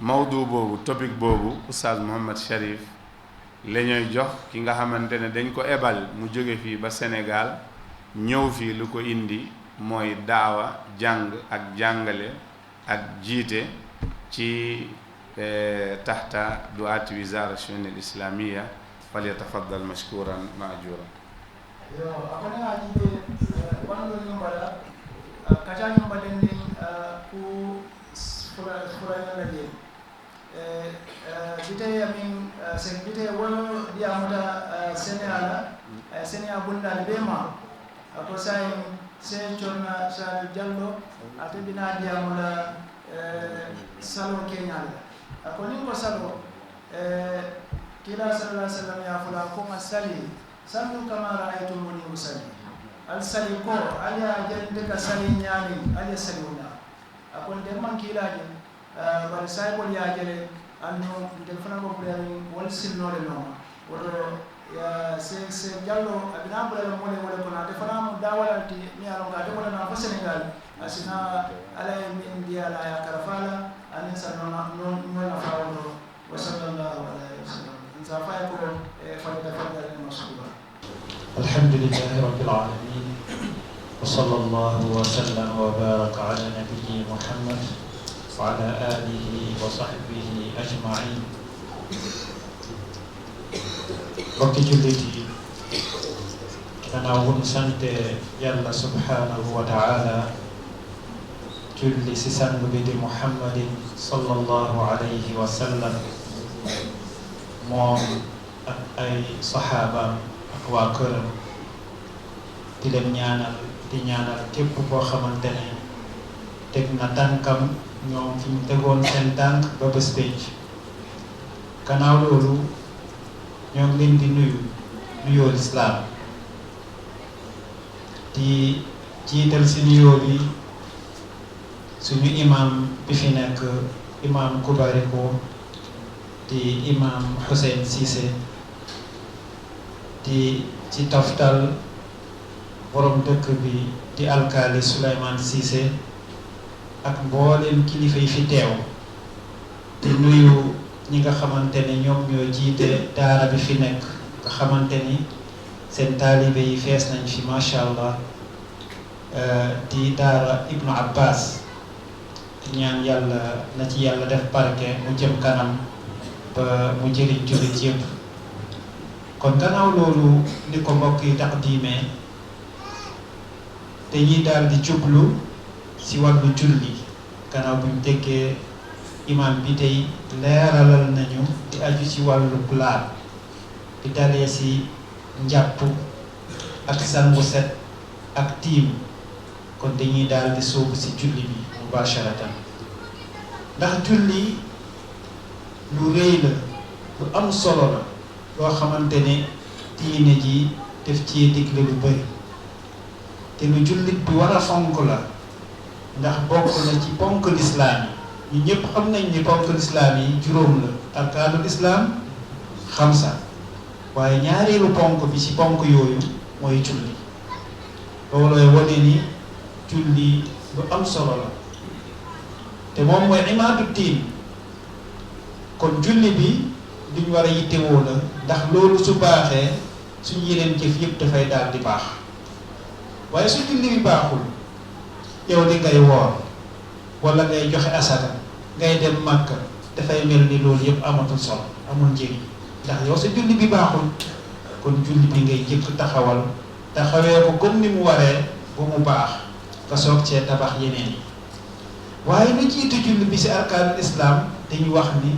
mawdu boobu topic boobu Oustaz Mouhamed Cherif la ñuy jox ki nga xamante ne dañ ko ebal mu jóge fii ba Sénégal ñëw fii lu ko indi mooy daawa jàng ak jàngale ak jiite ci taxta du'aati wizara shu'un al-islamiyya falyatafaddal mashkuran ma'juran. yo akone a jiite wando ñumbala kaca ñumbaden nin ku furayna je bite amin sen bite wono diamuta Sénégal Sénégal bundal bema ako say sen chonna Saliou Diallo ate bina diamula salo kenyal ako nin ko salo kila sallallahu alaihi wasallam ya fula ko masali sallu kama ra'aytumuni usalli al sali ko aya jende ka sali nyami aya saluna ako de man kila je bar say ko ya jere anno de fana ko bari wal sinnore no wodo ya se Diallo abina bula mo le wala ko na de fana mo dawalati mi alo ga de wala na fa Sénégal asina ala min dia la ya karafala anin sanona non na fawdo wa sallallahu alaihi wasallam insafai ko fa tafadal mashkura. alhamdulillahi rabbil alamin wa sallallahu wa sallam wa baraka ala nabiyyi Muhammad wa ala alihi wa sahbihi ajma'in. Mbokki jullit yi gannaaw bu ñu sante yàlla subhanahu wa ta'ala julli si sang bi di Muhammadin sallallahu alayhi wa sallam moom ak ay saxaabaam ak waa këram di leen ñaanal di ñaanal képp koo xamante ne teg na tànkam ñoom fi ñu tegoon seen tànk ba bés pénc. gannaaw loolu ñoo ngi leen di nuyoo lislaam di jiital si nuyoo bi suñu imam bi fi nekk imam Kubariko di imam Hussein Cissé di ci toftal borom dëkk bi di alkaali Souleymane Cissé ak mbooleem kilifa yi fi teew di nuyu ñi nga xamante ne ñoom ñoo jiite daara bi fi nekk nga xamante ni seen taalibe yi fees nañ fi macha allah di daara Ibnu Abbas di ñaan yàlla na ci yàlla def barke mu jëm kanam ba mu jëriñ jullit yëpp. kon gannaaw loolu ni ko mbokk yi taqdimee dañuy daal di jublu si wàllu julli gannaaw buñ déggee imam bi tey leeralal nañu di aju ci wàllu laab di dalee si njàpp ak sangu set ak tiim kon dañuy daal di sóobu si julli bi mubasharatan ndax julli lu rëy la lu am solo la loo xamante ne diine ji def ci digle lu bëri te lu jullit bi war a fonk la ndax bokk na ci ponk lislaam yi ñu ñëpp xam nañ ni ponk lislaam yi juróom la arkaanul islaam xamsa waaye ñaareelu ponk bi ci ponk yooyu mooy julli loolooy wane ni julli lu am solo la te moom mooy imaadu diin kon julli bi duñ war a yittewoo la ndax loolu su baaxee suñu yeneen jëf yëpp dafay daal di baax waaye su julli bi baaxul yow li ngay woor wala ngay joxe asaka ngay dem Makka dafay mel ni loolu yëpp amatul solo amul njëriñ ndax yow sa julli bi baaxul kon julli bi ngay jëkk taxawee ko comme ni mu waree ba mu baax nga soog cee tabax yeneen yi waaye lu jiitu julli bi si arkaanul islam dañu wax ni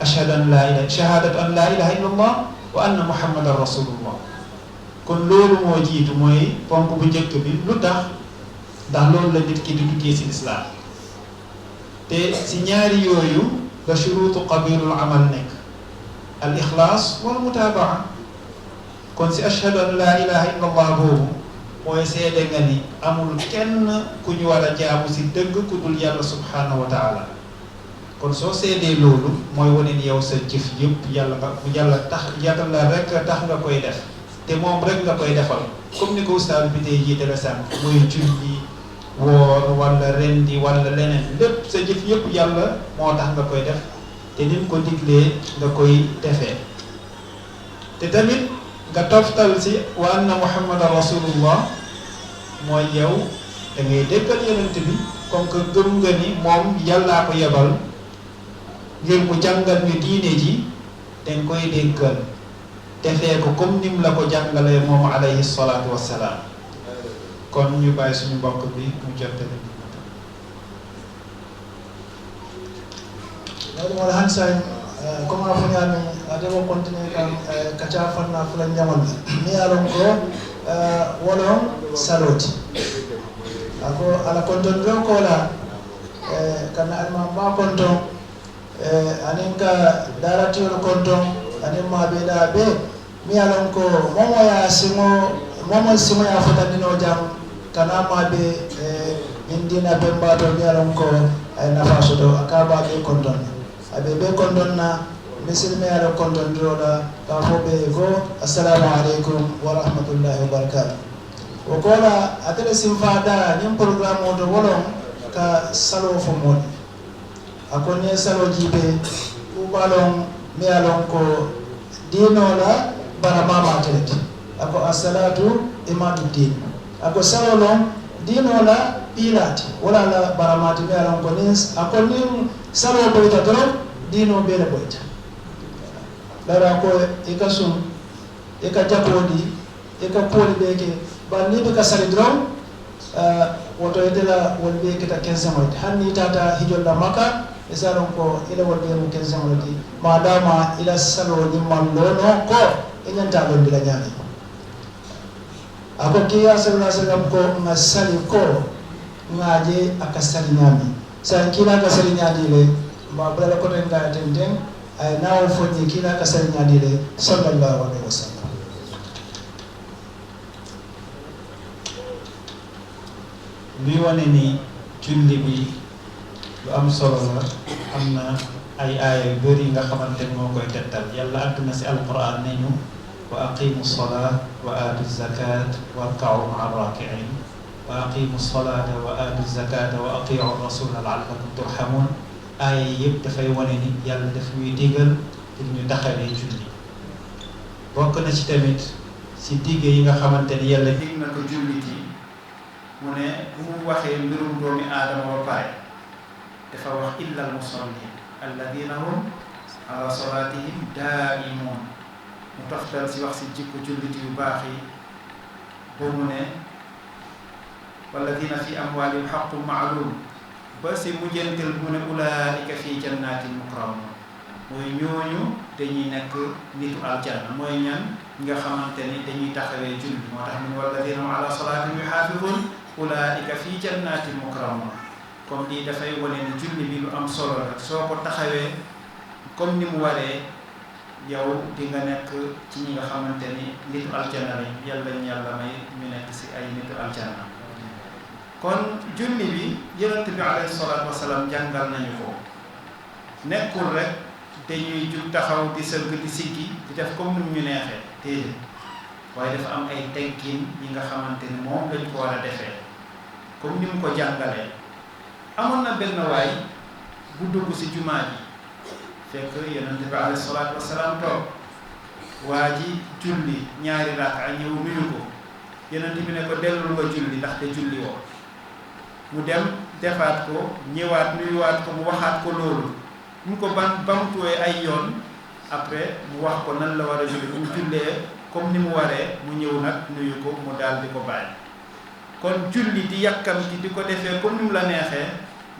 ashhadu an laa ilaha shahadatu an laa ilaha illallah wa anna muhammadan rasulullah kon loolu moo jiitu mooy ponk bu njëkk bi lu tax ndax loolu la nit ki di duggee si lislaam te si ñaari yooyu la shuruutu qabilul amal nekk al ixlaas wal mutaabaa kon si ashhadu an laa ilaha illallah boobu mooy seede nga ni amul kenn ku ñu war a jaamu si dëgg ku dul yàlla subhanahu wa taala kon soo seedee loolu mooy wane ni yow sa jëf yëpp yàlla tax yàlla rek tax nga koy def te moom rek nga koy defal comme ni ko ustaas bi tey jiite la sànq mooy julli woor wala rendi wala leneen lépp sa jëf yëpp yàlla moo tax nga koy def te nim ko diglee nga koy defee te tamit nga toftal si wa anna muhammadan rasulullah mooy yow da ngay déggal yonent bi comme que gëm nga ni moom yàllaa ko yebal ngir mu jàngal ñu diine ji dañ koy déggal defee ko comme nim la ko jàngalee moom alayhi salaatu wassalaam kon ñu bàyyi suñu mbokk bi mu jottali wala hansa comme a foñami ademo continuer kam kaca fanna fula ñamal mi alon ko wolon saloti ako ala konton do ko la kana alma ba konton anin ka daratiyol konton anin ma be da be mi alon ko momo simo ya fotandino jam kana ma be indina be mbato mi alon ko ay nafa soto akaba be konton abe be kondon na misilme ala kondon drola ka fo be go assalamu alaikum wa rahmatullahi wa barakatuh o kola atele simfada nyim programme o do wolon ka salo fo mod akone salo jibe ku balon mi alon ko dino la bara mama telet ako as-salatu imaduddin ako salo lon dino la pilati wala la baramati mi alon ko nis akoni salo boyta dron dino bele boyta lara ko ika sum ika jakodi ika poli beke banni be ka sali dron woto edela wol be kita 15 moy hanni tata hijolla maka esaron ko ila wol be mu 15 moy madama ila salo ni mallono ko enyanta don dila nyami ako kiya sallallahu alaihi wasallam ko ngasali ko ngaje akasali nyami sa kila kasali nyadi le ma bala ko den ga den ay nawo fonni kila kasali nyadi le sallallahu alaihi wasallam luy wane ni julli bi lu am solo la am na ay aaya yu bëri nga xamante ni moo koy tettal yàlla àgg na si alquran ne ñu wa aqimu salaa wa aatu zakat warka'u ma'a raki'in wa aqimu salata wa aatu zakata wa atiu rasula la'allakum turhamun aaya yëpp dafay wane ni yàlla daf ñuy digal pour ñu taxawee julli bokk na ci tamit si digge yi nga xamante ni yàlla dig na ko jullit yi mu ne bu mu waxee mbirum doomi aadama ba pare dafa wax illa al musallin alladina hum ala salatihim daimun mu toftal si wax si jikko jullit yu baax yi ba mu ne walladina fi amwalihim haqqun ma'lum ba si mujjantal mu ne ulaika fi jannatin mukramun mooy ñooñu dañuy nekk nitu aljanna mooy ñan ñi nga xamante ni dañuy taxawee julli moo tax mu ne walladina hum ala salatihim yuhafizun ulaika fi jannatin mukramun comme lii dafay wane ni julli bi lu am solo la soo ko taxawee comme ni mu waree yow di nga nekk ci ñi nga xamante ni nitu aljanna lañ yàlla ñu yàlla may ñu nekk si ay nitu aljanna kon julli bi yonent bi alayhi salaatu wasalaam jàngal nañu ko nekkul rek dañuy jug taxaw di sëgg di siggi di def comme ni ñu neexee déedéet waaye dafa am ay teggin yi nga xamante ni moom lañ ko war a defee comme ni mu ko jàngalee amoon na benn waay bu dugg si jumaa ji fekk yonent bi alayhi salaatu wasalaam toog waa ji julli ñaari rakaa ñëw nuyu ko yonent bi ne ko dellul nga julli ndaxte julli woo mu dem defaat ko ñëwaat nuyuwaat ko mu waxaat ko loolu mu ko bamtuwee ay yoon après mu wax ko nan la war a julli bu mu jullee comme ni mu waree mu ñëw nag nuyu ko mu daal di ko bàyyi kon julli di yàkkamti di ko defee comme ni mu la neexee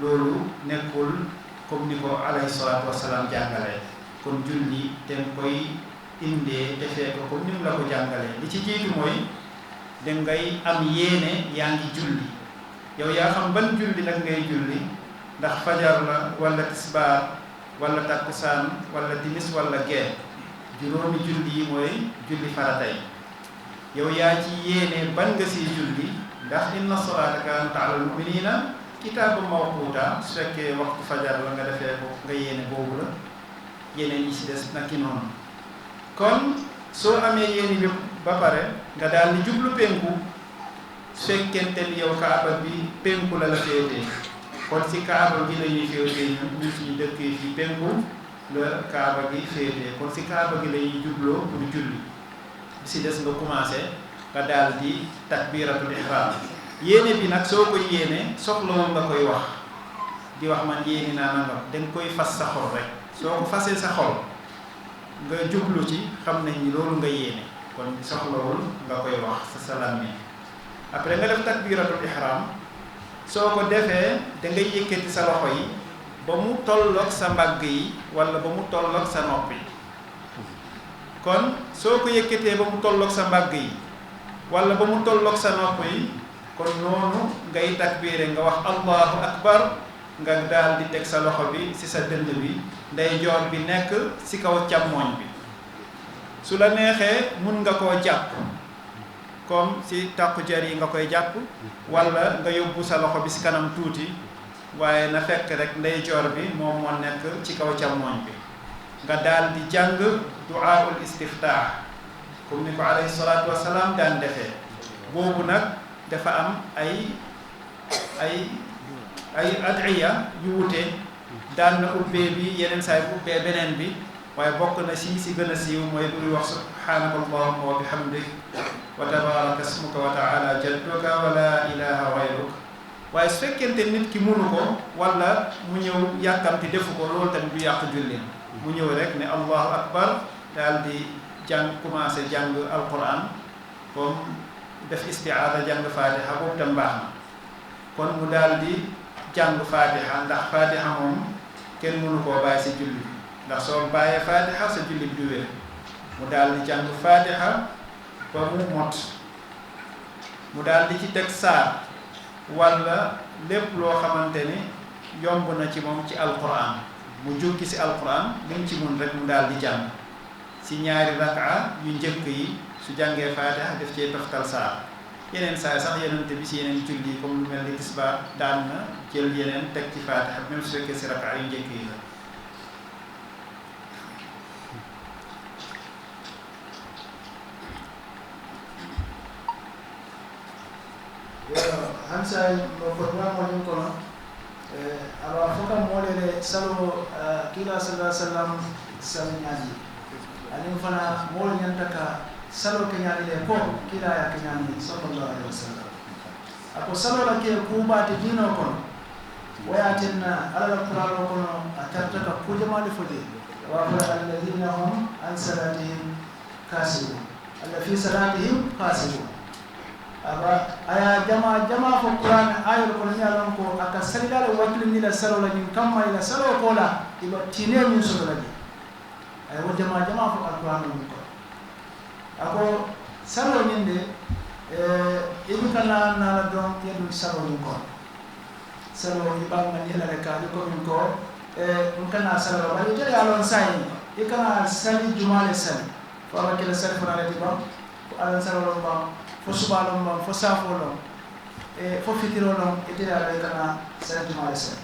loolu nekkul comme ni ko alayhi salaatu wasalaam jàngalee kon julli dañ koy indee defee ko comme ni mu la ko jàngalee li ci jiitu mooy dangay am yéene yaa ngi julli yow yaa xam ban julli nag ngay julli ndax fajar la wala tisbaar wala takkusaan wala timis wala gee juróomi julli yi mooy julli farata yi yow yaa ci yéene ban nga siy julli ndax inna salaata kaanat alal mu'minina kitaaban mawquuta su fekkee waxtu fajar la nga defee ko nga yéene boobu la yeneen yi si des nag ki noonu kon soo amee yéene bi ba pare nga daal di jublu penku su fekkente ni yow kaaba bi penku la féetee kon si kaaba gi la ñuy féetee ñun suñu dëkk yi fi penku la kaaba gi féetee kon si kaaba gi la ñuy jubloo pour julli si des nga commencé nga daal di takbiratul ihram yéene bi nag soo ko yéene soxla woon nga koy wax di wax man yéene naa nangam danga koy fas sa xol rek soo ko fasee sa xol nga jublu ci xam nañ ni loolu nga yéene kon soxlawul nga koy wax sa salaam mi après nga def takbiratul ihram soo ko defee da ngay yëkkati sa loxo yi ba mu tolloog sa mbagg yi wala ba mu tolloog sa nopp yi kon soo ko yëkkatee ba mu tolloog sa mbagg yi wala ba mu tolloog sa nopp yi kon noonu ngay takbiire nga wax allahu akbar nga daal di teg sa loxo bi ci sa dënd bi ndeyjoor bi nekk ci kaw càmmooñ bi su la neexee mun nga koo jàpp comme ci takku jar yi nga koy jàpp wala nga yóbbu sa loxo bi ci kanam tuuti waaye na fekk rek ndeyjoor bi moom moo nekk ci kaw càmmooñ bi nga daal di jàng du'aul istiftah comme ni ko alayhi salaatu wasalaam daan defee boobu nag dafa am ay ad'iya yu wute daan na ubbee bi yeneen saay bu ubbee beneen bi waaye bokk na si gën a siiw mooy buy wax subhanaka allahumma wa bihamdik wa tabaraka ismuka wa ta'ala jadduka wa la ilaha ghayruk waaye su fekkente nit ki munu ko wala mu ñëw yàkkamti defu ko loolu tamit du yàq julli mu ñëw rek ne allahu akbar daal di jàng commencé jàng alquran comme def istiaada jàng fatiha boobu tam baax na kon mu daal di jàng fatiha ndax fatiha moom kenn mënu koo bàyyi si julli bi ndax soo bàyyee fatiha sa julli bi du wér mu daal di jàng fatiha ba mu mot mu daal di ci teg saar wala lépp loo xamante ni yomb na ci moom ci alquran mu jukki si alquran li mu ci mun rek mu daal di jàng si ñaari raka yu njëkk yi su jàngee fatiha def cee toftal saar yeneen saa sax yenente bi si yeneen julli yi comme lu mel ni tisbaar daan na jël yeneen teg ci fatiha même su fekkee si raka yu njëkk yi la hansa no programme o kono aba foka molele salo kila sallallahu alaihi wasallam salñaji anin fana mol ñanta ka salo ke ñaani le ko kila ya ke ñaani sallallahu alaihi wasallam ako salo la ke kuba te dino kono wayatinna ala qur'an kono atarta ka kujama le fodi wa alladhina hum an salatihim kasibun alla fi salatihim kasibun aba aya jama fo qur'an ayol ko ni alon ko aka salidale wakil ni la salo la ni kamma ila salo ko la iba tine min so la ni ay wo jama fo qur'an ni ko ako salo ni de ibi kana na la don yedu salo ni ko salo iba man yela le ka ko min ko kana salo ba ni jere alon sai ikana sali jumale sali fa wakil sali fa la tiba ko alon salo ba fo subalom ba fo safolom fo fitirolom ite ala kana santi malese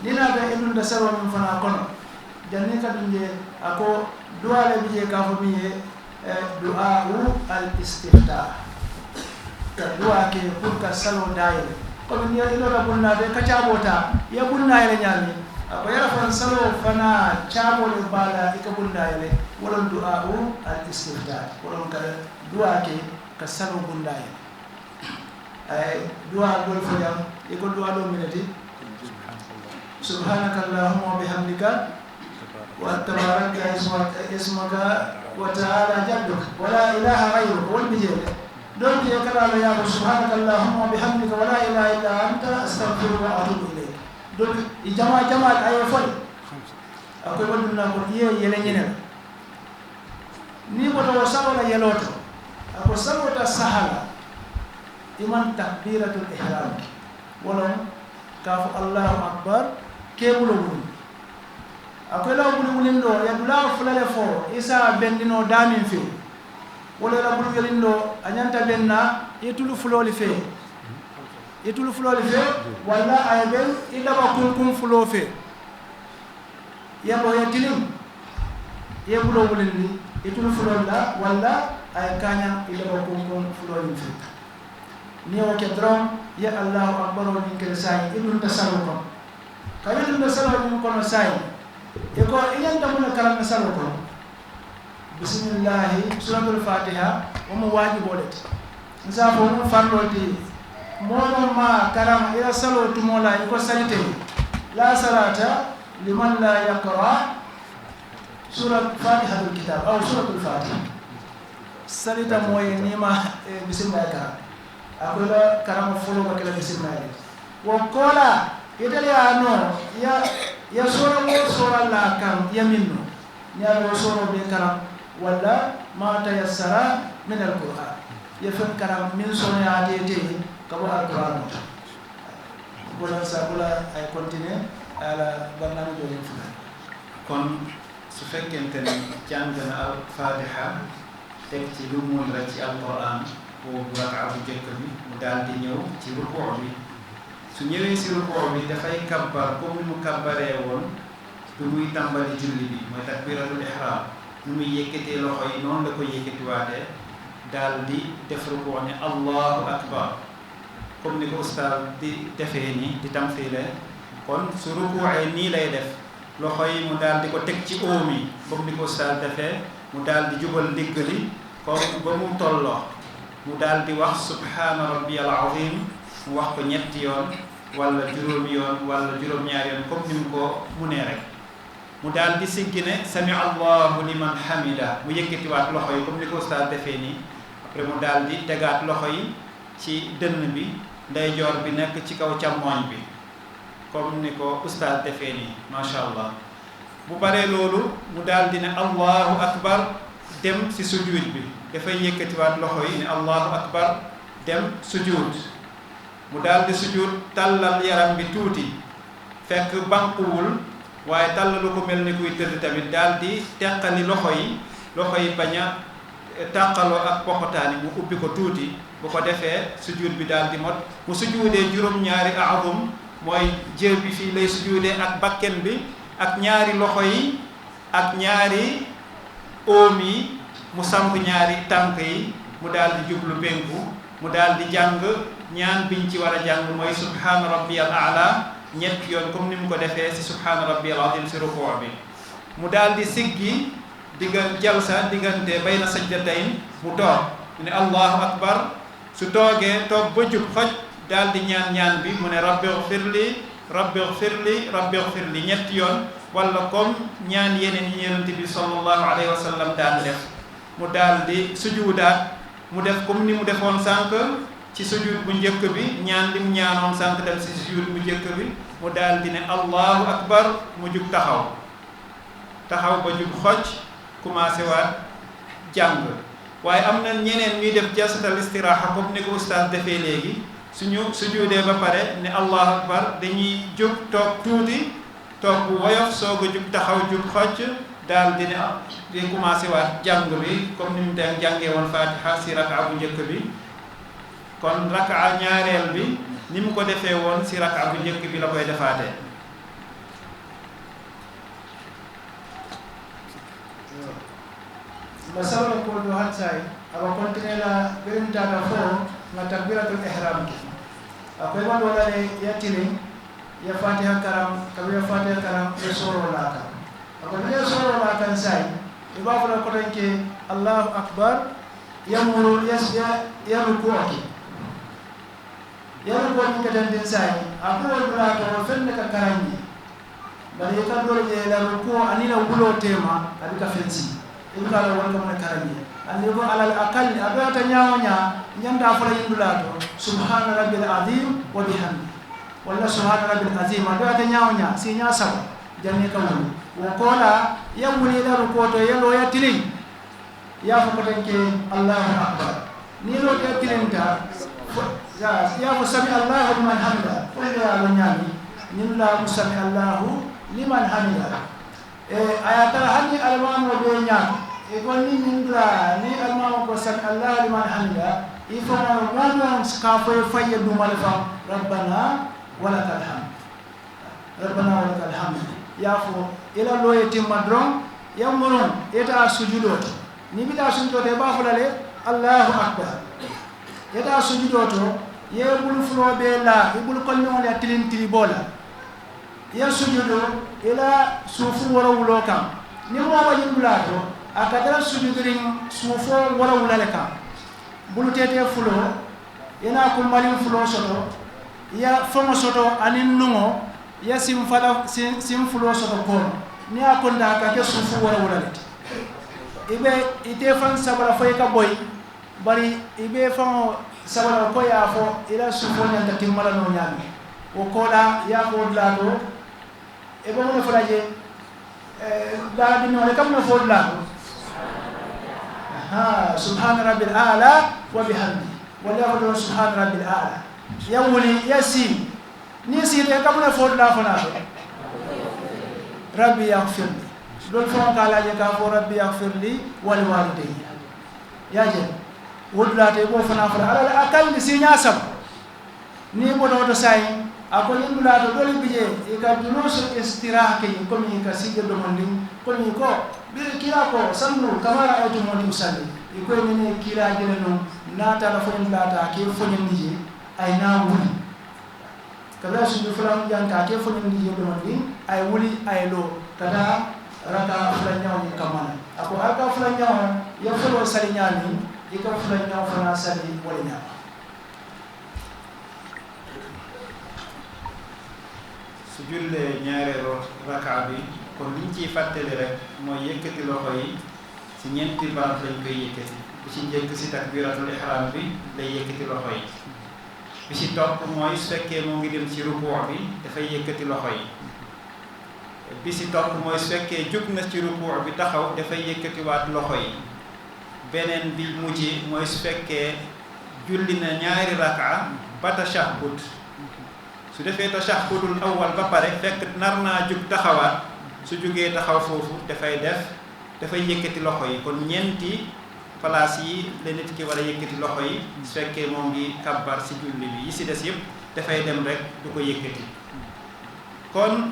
nina be edun da saro min fana kono janni kadunje ako duale bije ka fo biye du'a al istiftah ka du'a ke pour ka salo dayel ko min ya ilo rabunna be ka cabota ya bunna ele nyami ako yara fan salo fana cabole bala ikabunda ele wala du'a al istiftah wala ka du'a ke ka salo bundaye ay du'a dol fo jam e ko du'a do minati subhanaka allahumma wa bihamdika wa tabaraka ismuka wa ta'ala jadduk wa la ilaha ghayruk wal bijele don je kala ya subhanaka allahumma wa bihamdika wa la ilaha illa anta astaghfiruka wa atubu ilayk don jama ay fol akoy waduna ko yele nyene ni ko do sawala yeloto ako sabota sahala iman takbiratul ihram wala kafu allahu akbar kebulo wuli ako la wuli ndo ya dula fulale fo isa bendino damin fi wala la bulu yelindo anyanta benna yetulu fuloli fe wala ayben illa ba kun fulo fe yabo yetilim yebulo wuli ni yetulu fulola wala ay kanya ila ko fulo ni fi ni o ke dron ya Allahu akbar o min kele sai idun tasalo ko kayidun tasalo min kono sai e ko iyan tamuna karam tasalo ko bismillah suratul fatiha o mo wajibo det nsa fo mo farloti mono ma karam ila salo tumola ko salite la salata liman la yaqra surat fatihatul kitab aw suratul fatiha salita moye nima bismillah karam akola karam folo ko kala bismillah wo kola italiya no ya sura mo sura la kan yaminno nyaaro sura be karam wala ma tayassara min alquran ya fen karam min sonya tete kabo alquran bolan sabula ay continue ala barnamij jolin fula kon su fekkente ne jàng na al fatiha teg ci lu mu la ci alquran boobu raka bu jëkk bi mu daal di ñëw ci rukuu bi su ñëwee si rukuu bi dafay kabbar comme ni mu kabbaree woon du muy tàmbali julli bi mooy takbiratul ihram nu muy yëkkatee loxo yi noonu la ko yëkkatiwaatee daal di def rukuu ne allahu akbar comme ni ko ustaaz di defee nii di tamthile kon su rukuuee nii lay def loxo yi mu daal di ko teg ci oom yi comme ni ko ustaaz defee mu daal di jubal ndigg li comme ba mu tolloo mu daal di wax subhaana rabbiyal azim mu wax ko ñetti yoon wala juróomi yoon wala juróom-ñaari yoon comme ni mu ko munee rek mu daal di siggi ne sami allahu liman hamida mu yëkkatiwaat loxo yi comme ni ko ustaaz defee nii après mu daal di tegaat loxo yi ci dënn bi ndeyjoor bi nekk ci kaw càmmooñ bi comme ni ko ustaaz defee nii macha allah bu paree loolu mu daal di ne allahu akbar dem si sujud bi dafay yëkkatiwaat loxo yi ne allahu akbar dem sujud mu daal di sujud tàllal yaram bi tuuti fekk banquwul waaye tàllalu ko mel ni kuy tëdd tamit daal di teqali loxo yi bañ a tàqaloo ak poxotaani mu ubbi ko tuuti bu ko defee sujud bi daal di mot mu sujudee juróom-ñaari aadum mooy jël bi fii lay sujudee ak bakken bi ak ñaari loxo yi ak ñaari oom yi mu samp ñaari tànk yi mu daal di jublu penku mu daal di jàng ñaan biñ ci war a jàng mooy subhaana rabbiyal a'la ñett yoon comme ni mu ko defee si subhaana rabbiyal azim si rukuu bi mu daal di siggi jalsa diggante bayna sajdatayn mu toog ne allahu akbar su toogee toog ba jub xoj daal di ñaan bi mu ne rabbi ighfirli rabbi ighfirli rabbi ighfirli ñetti yoon wala comme ñaan yeneen yi Yonent bi sallallahu alayhi wa sallam daan def mu daal di sujuudaat mu def comme ni mu defoon sànq ci sujud bu njëkk bi ñaan li mu ñaanoon sànq dem ci sujud bu njëkk bi mu daal di ne allahu akbar mu jug taxaw ba jug xoj commencé waat jàng waaye am na ñeneen ñuy def jalsatal istiraaxa comme ni ko ustaas defee léegi suñu sujudee ba pare ne allahu akbar dañuy jug toog tuuti toog bu woyof soog a jug taxaw jug xoj daal di ne di commencé waat jàng bi comme ni mu daan jàngee woon fatiha si raka bu njëkk bi kon raka ñaareel bi ni mu ko defee woon si raka bu njëkk bi la koy defaatee masawla ko do hatsai aba continue la berin tata fo na takbiratul ihram ki akoy ma wala ne yatini ya fatiha karam kabiya fatiha karam e soro la ka ako ne soro la kan sai iba fala ko tanke allahu akbar yamuru ya rukuki ya rukuki kadan din sai ako wala ko fenne ka karanni bari ka do je la ruku anina wulo tema abika fensi ibra la wonko mon karami andi ko alal akal abata nyaawnya nyanda fala yindula to subhana rabbil azim wa bihamdi wala subhana rabbil azim abata nyaawnya si nya sab janne ka woni wo kola yamuni la ko to yelo ya tilin ya fa ko tanke allahu akbar ni lo ya tilinta ya fa sami allahu liman hamida wala ya nyami ni la musami allahu liman hamida ayata hani almamo be nyaa e konni mindra ni almamo ko sami allah liman hamida ifana wana skafo faye du malfa rabbana walakal hamd yafo ila loye timma dron yamuron eta sujudoto ni bida sujudoto e bafulale allahu akbar eta sujudoto ye bulu fulo be la ibul kolmi wala tilin tili bola ya sujudu ila sufu wara wulo kam ni mo wajin bulato akadara sujudirin sufo wara wulale kam bulu tete fulo ina ko malin fulo soto ya fongo soto anin nungo ya sim fulo soto ko ni akonda ka ke sufu wara wulale ibe ite fan sabara fay ka boy bari ibe fan sabara ko ya fo ila sufo nyanta timmala no nyami o kola ya fo dlato e bo mo faraje da dino le kam no fo dlato ha subhana rabbil a'la wa bihamdi wala yaqulu subhana rabbil a'la ya wuli yasin ni si te kam no fo dlato na rabbi yaghfirli dol fo kala je ka fo rabbi yaghfirli wal walidayya ya je wodulate bo fana fala ala akal ni sinya sab ni bodo to say ako yindulato doli bije e ka duno so istiraha ke ko mi ka sije do mondi ko mi ko bir kila ko samnu kamara aytu mondi usalli e ko ni kila jere no nata la fon lata ke fon ni ay na wuli kala su do flam janka ke fon ni do mondi ay wuli ay lo kada raka flan nyaw ni kamana ako aka flan nyaw ya folo sali nyani iko fula ñaw fana sali wala ñaw su jullee ñaareelu raka bi kon liñ ciy fàttali rek mooy yëkkati loxo yi ci ñeenti barab lañ koy yëkkati bi ci njëkk si takbiratul ihram bi lay yëkkati loxo yi bi ci topp mooy su fekkee moo ngi dem ci rukuu bi dafay yëkkati loxo yi bi ci topp mooy su fekkee jóg na ci rukuu bi taxaw dafay yëkkatiwaat loxo yi beneen bi mujj mooy su fekkee julli na ñaari raka ba tashahhud su defee tashahhudul awwal ba pare fekk nar naa jug taxawaat su jugee taxaw foofu dafay yëkkati loxo yi kon ñeenti place yi la nit ki war a yëkkati loxo yi su fekkee moo ngi kabbar si julli bi yi si des yëpp dafay dem rek du ko yëkkati kon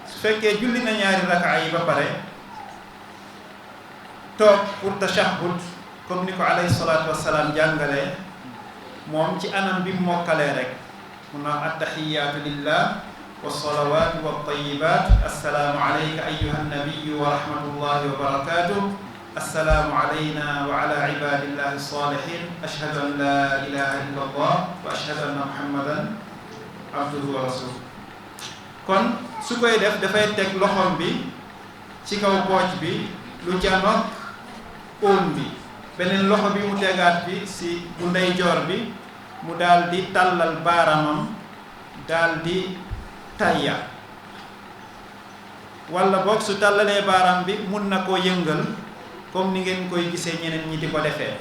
su fekkee julli na ñaari raka yi ba pare toog pour tashahhud comme ni ko alayhi salaatu wassalaam jàngalee moom ci anam bi mokkalee rek mun na attahiyaatu lillah wassalawaatu wattayibaat assalaamu alayka ayyuha nabiyyu wa rahmatullahi wa barakatuh assalaamu alayna wa ala ibadillahi salihin ashhadu an la ilaha illa allah wa ashhadu anna muhammadan abduhu wa rasuluh kon su koy def dafay teg loxom bi ci kaw pooj bi lu janoog óom bi beneen loxo bi mu tegaat bi si bu ndeyjoor bi mu daal di tàllal baaramam daal di tayya wala boog su tàllalee baaraam bi mun na koo yëngal comme ni ngeen koy gisee ñeneen ñi di ko defee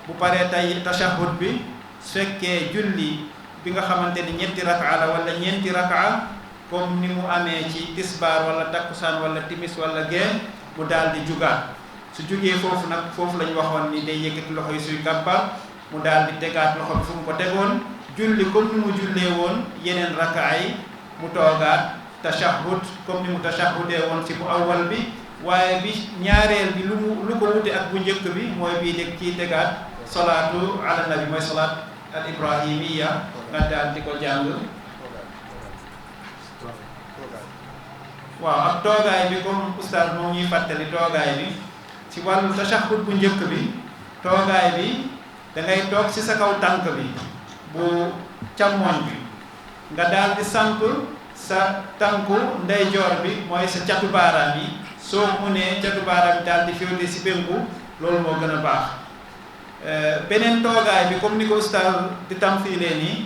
bu paree tay tashahhud bi su fekkee julli bi nga xamante ni ñetti raka la wala ñeenti raka comme ni mu amee ci tisbaar wala takkusaan wala timis wala gee mu daal di jugaat su jógee foofu nag foofu lañ waxoon ni day yëkkati loxo yi suy kàbbar mu daal di tegaat loxo bi fu mu ko tegoon julli comme ni mu jullee woon yeneen rakaay mu toogaat tashahhud comme ni mu tashahhudee woon ci bu awwal bi waaye bi ñaareel bi lu ko wute ak bu njëkk bi mooy bii deg ciy tegaat salaatu ala nabi mooy salaat al ibrahimiya nga daal di ko jàng waaw ak toogaay bi comme oustaz moom ñuy fàttali toogaay bi ci wàllu tashahhud bu njëkk bi toogaay bi da ngay toog ci sa kaw tànk bi bu càmmoñ bi nga daal di samp sa tànku ndeyjoor bi mooy sa catu baaraam yi soo munee catu baaraam yi daal di féete ci penku loolu moo gën a baax beneen toogaay bi comme ni ko ustaz di tamfilee nii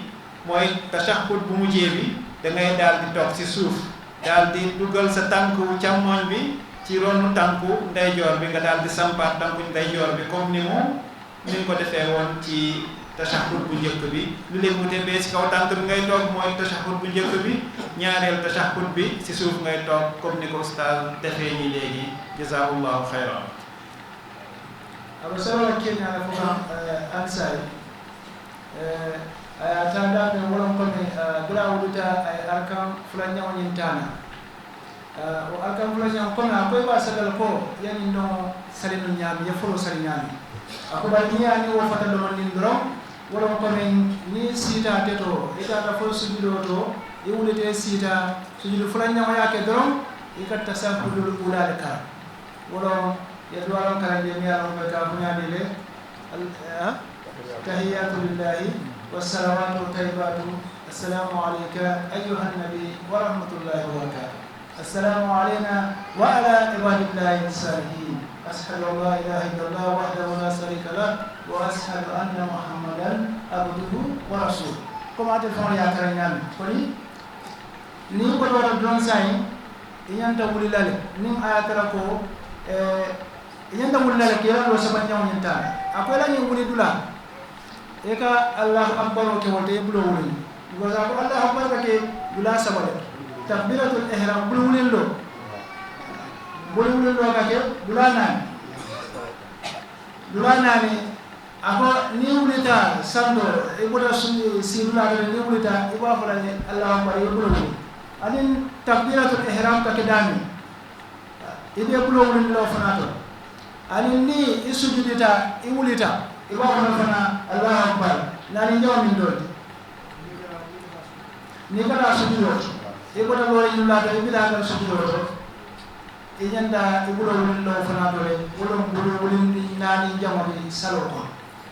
mooy tashahhud bu mujjee bi da ngay daal di toog ci suuf daal di dugal sa tànku càmmoñ bi ci ronu tànku ndeyjoor bi nga daal di sampaat tànku ndeyjoor bi comme ni ñu ko defee woon ci tashahhud bu njëkk bi lu leen wute bee ci kaw tànk bi ngay toog mooy tashahhud bu njëkk bi ñaareel tashahhud bi ci suuf ngay toog comme ni ko ustaz defee nii léegi jazaahullahu xayran aba sorola keñana fof ansari aya tandaɓe wolon komi bira wuɗuta ay arkan fula ñawoñintana o arkan fula ñaw komi a koye ɓa sagal ko yani no salino ñaami ye folo sali ñaami ako ɓay niyani wo fata ɗoman nin doron wala ko men ni sita teto ita fo sujudo to e wulete sita sujudu fulan nyama yake doron e katta sakudul ulal ka wala ya duwaran kala je mi alon ko ka bunyade le tahiyatu lillahi wassalawatu tayyibatu assalamu alayka ayyuhan nabi wa rahmatullahi wa barakatuh assalamu alayna wa ala ibadillahi salihin أشهد أن لا إله إلا الله وحده لا شريك له وأشهد أن محمدا عبده ورسوله كما أتفهم يا كريم كوني ni ko do don sai inyanta wulilale nim ayatara ko inyanta wulilale ke lo sabanya nyanta akoy la ni wuli dula e ka Allah akbar ke wote bulo wuli go sa ko Allah akbar ke dula sabale takbiratul ihram bulo wulilo bulu ka ke dulana ni ako ni wulita sando e boda si dulana ni wulita e ba fala ni Allah akbar e bulu adin takbiratul ihram ka ke dami e be bulu wulilo fanato adin ni isujudita e wulita e ba fala Allah akbar nani nyaw min do ni kada sujudo e boda lo yilla da e bi da sujudo inyanda ibulo wulilo fana dole wolon bulo wulindi nani jamani saloto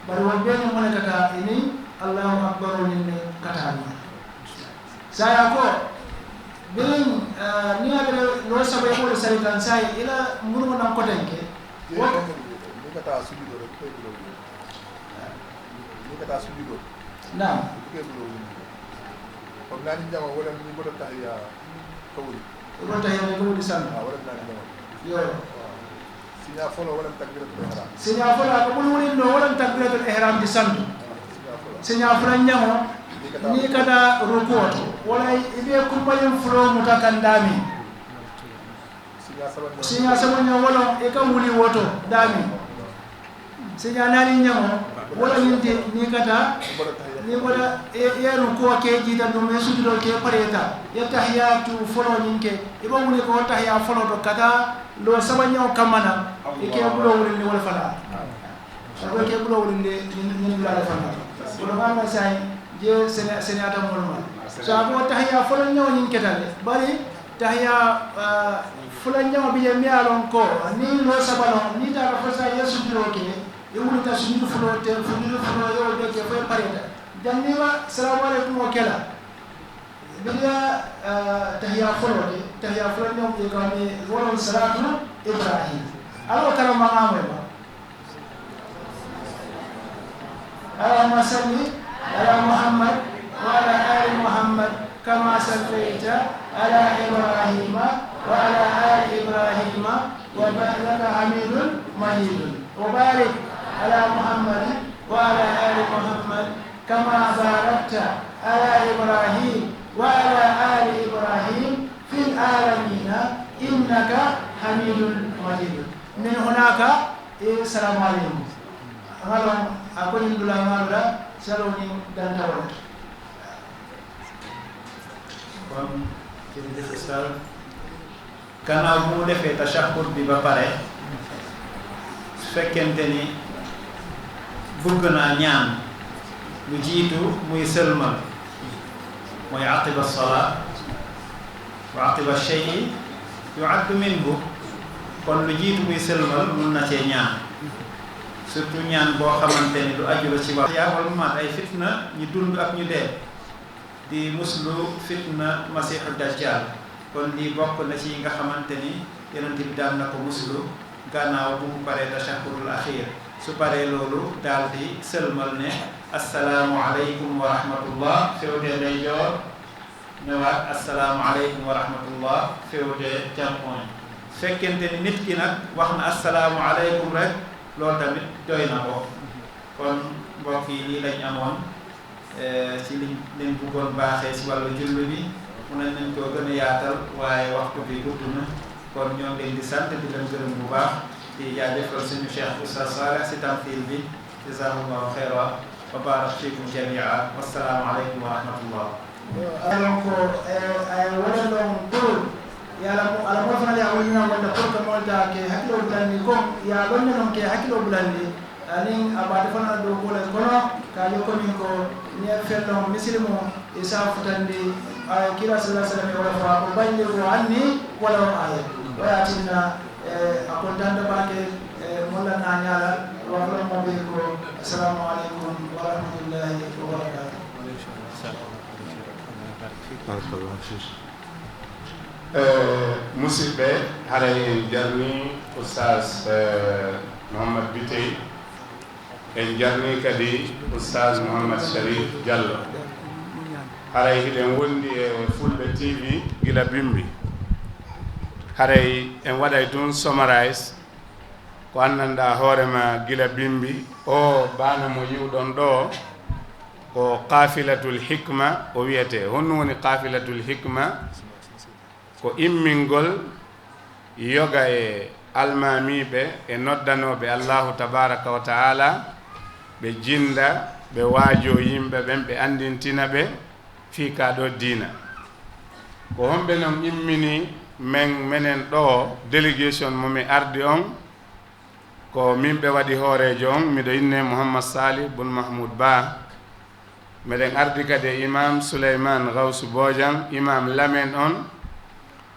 bari won beni mona kata ini Allahu akbar ni katani saya ko bin ni abele no sabe ko saritan sai ila muru na ko denke wo ni kata sujudo rek ko bulo ni kata sujudo na ko bulo ko nani jama wala ni bodo tahiyya kawli ko tahiyya ko di san yo sinya folo wala takbiratul ihram sinya folo ko woni no wala takbiratul ihram di sandu sinya folo nyamo ni kada rukuto wala ibe kumbayem folo mutakandami sinya sabanya wala e ka wuli woto dami sinya nani nyamo wala ni kada ni wala e ruko ke jita dum e sujudo ke pareta ya tahiyatu folo ninke e ba wuli ko tahiyya folo to kada lo sabanya kamana e ke bulo wuli ni wala fala ko ke bulo wuli ni wala fala ko ma sai je senata molma so abo tahiyya folo nyaw ninke dal bari tahiyya folo nyaw bi mi alon ko ni lo sabano ni ta ko sa yesu bulo ke e wuli ta sujudu folo te sujudu folo yo de ke fa pareta janniwa assalamu alaikum wa kala biya tahiyya folo nyom e kami wolon salatu ibrahim alo karama ngamwe ba Allahumma salli ala Muhammad wa ala ali Muhammad kama sallaita ala Ibrahim wa ala ali Ibrahim wa barik hamidun majidun wa barik ala Muhammad wa ala ali Muhammad كما باركت على إبراهيم وعلى آل إبراهيم في العالمين إنك حميد مجيد من هناك السلام عليكم هذا أقول لله ماذا سلوني دانتاول kana bu defé tashahhud bi ba paré fekkenteni bëgg na ñaan lu jiitu muy sëlmal mooy aqiba salaa wa aqiba shay'i yu'addu minhu kon lu jiitu muy sëlmal mun na cee ñaan surtout ñaan boo xamante ni lu aju la ci wax yaa wal maat ay fitna ñu dund ak ñu dee di muslu fitna masiixu dajjal kon lii bokk na ci nga xamante ni yonent bi daan na ko muslu gannaaw bu mu paree tashahhudul axiir su paree loolu daal di sëlmal ne assalaamu aleykum wa rahmatullah féewte ndeyjoor ñëwaat assalaamu aleykum wa rahmatullah féewte càmmoñ fekkente ni nit ki nag wax na assalaamu aleykum rek loolu tamit doy na ko kon mbokk yi lii lañ amoon ci liñ leen bëggoon baaxee ci wàllu julli bi mu nañ koo gën a yaatal waaye waxtu bi gudd na kon ñoo ngi leen di sant di leen gërëm bu baax di jaajëfal suñu Cheikh Oustaz Saleh si tamthil bi jazakumullahu khairan wa barak fikum jami'a wassalamu alaykum wa rahmatullah alon ko wala don pour ya la ala mo fana ya wona wala pour ko molta ke hakilo bulandi ko ya don non ke hakilo bulandi anin abade fana do ko le kono ka yo ko min ko ni fello misilimo isa futandi kila sallallahu alaihi wasallam wa ko bayyiru anni wala ayat wa atina akontanda bake molla na nyala wa ko be ko assalamu alaikum wa rahmatullahi wa barakatuh musidɓe haray en jarni oustaz Mouhammad Biteye en jarni kadi oustaz Mouhammad Sharif Diallo haray hiɗen wondi e Fulɓe TV gila bimbi haray en waɗay tun summarise ko anndanɗa hoorema gila bimbi o bana mo yiwɗon ɗo ko qafilatul hikma o wiyete honno woni qafilatul hikma ko immingol yoga e almamiɓe e noddanoɓe allahu tabaraka wa taala ɓe jinda ɓe waajo yimɓe ɓen ɓe andintina ɓe fii ka ɗo diina ko homɓe noon immini menen ɗo délégation momi ardi on ko min ɓe waɗi hoorejo on miɗo inne Mouhammad Salih bun Mahmoud Ba meɗen ardi kadi e imam Souleymane Gawsu Bojang imam lamen on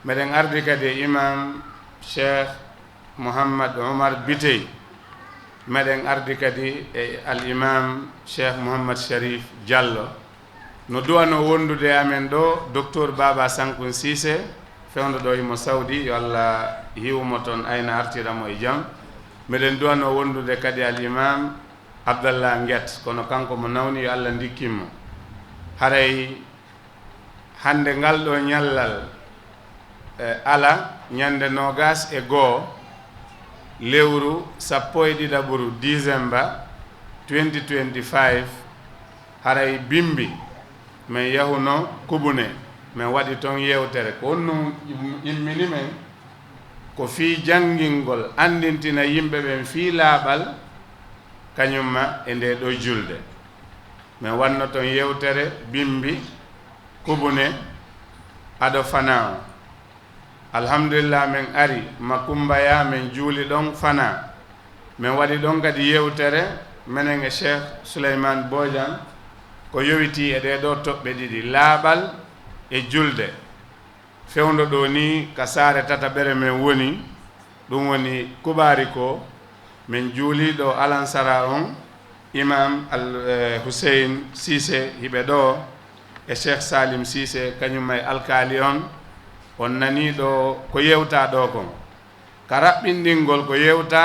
meɗen ardi kadi e imam Cheikh Mouhammad Omar Biteye meɗen ardi kadi e al imam Cheikh Mouhammad Sharif Diallo no duwano wondude amen ɗo docteur Baba Sankun Cissé fewndo ɗo himo Saudi yo Allah hiwmo toon ayna artiramo e jaam meɗen duwano wondude kadi al imam Abdallah Nguet kono kanko mo nawni yo Allah ndikkimmo haray hande ngal ɗo ñallal ala ñande nogas e goo lewru 12 December 2025 haray bimbi min yahuno kubune min waɗi toon yewtere ko honno immini men ko fii janngingol andintina yimɓe ɓen fii laaɓal kañumma e nde ɗo julde min wanno toon yewtere bimbi kubune aɗo fana o alhamdulillah min ari makumbaya min juuli ɗon fana min waɗi ɗon kadi yewtere minen e Cheikh Souleymane Bojang ko yowiti e ɗe ɗo toɓɓe ɗiɗi laaɓal e julde fewndo ɗo ni ka saare tataɓere men woni ɗum woni kuɓaari ko min juuliɗo alansara on imam Hussein Cissé hiɓe ɗo e Cheikh Salim Cissé kañum e alkali on nani ɗo ko yewta ɗo kon ka raɓɓinɗingol ko yewta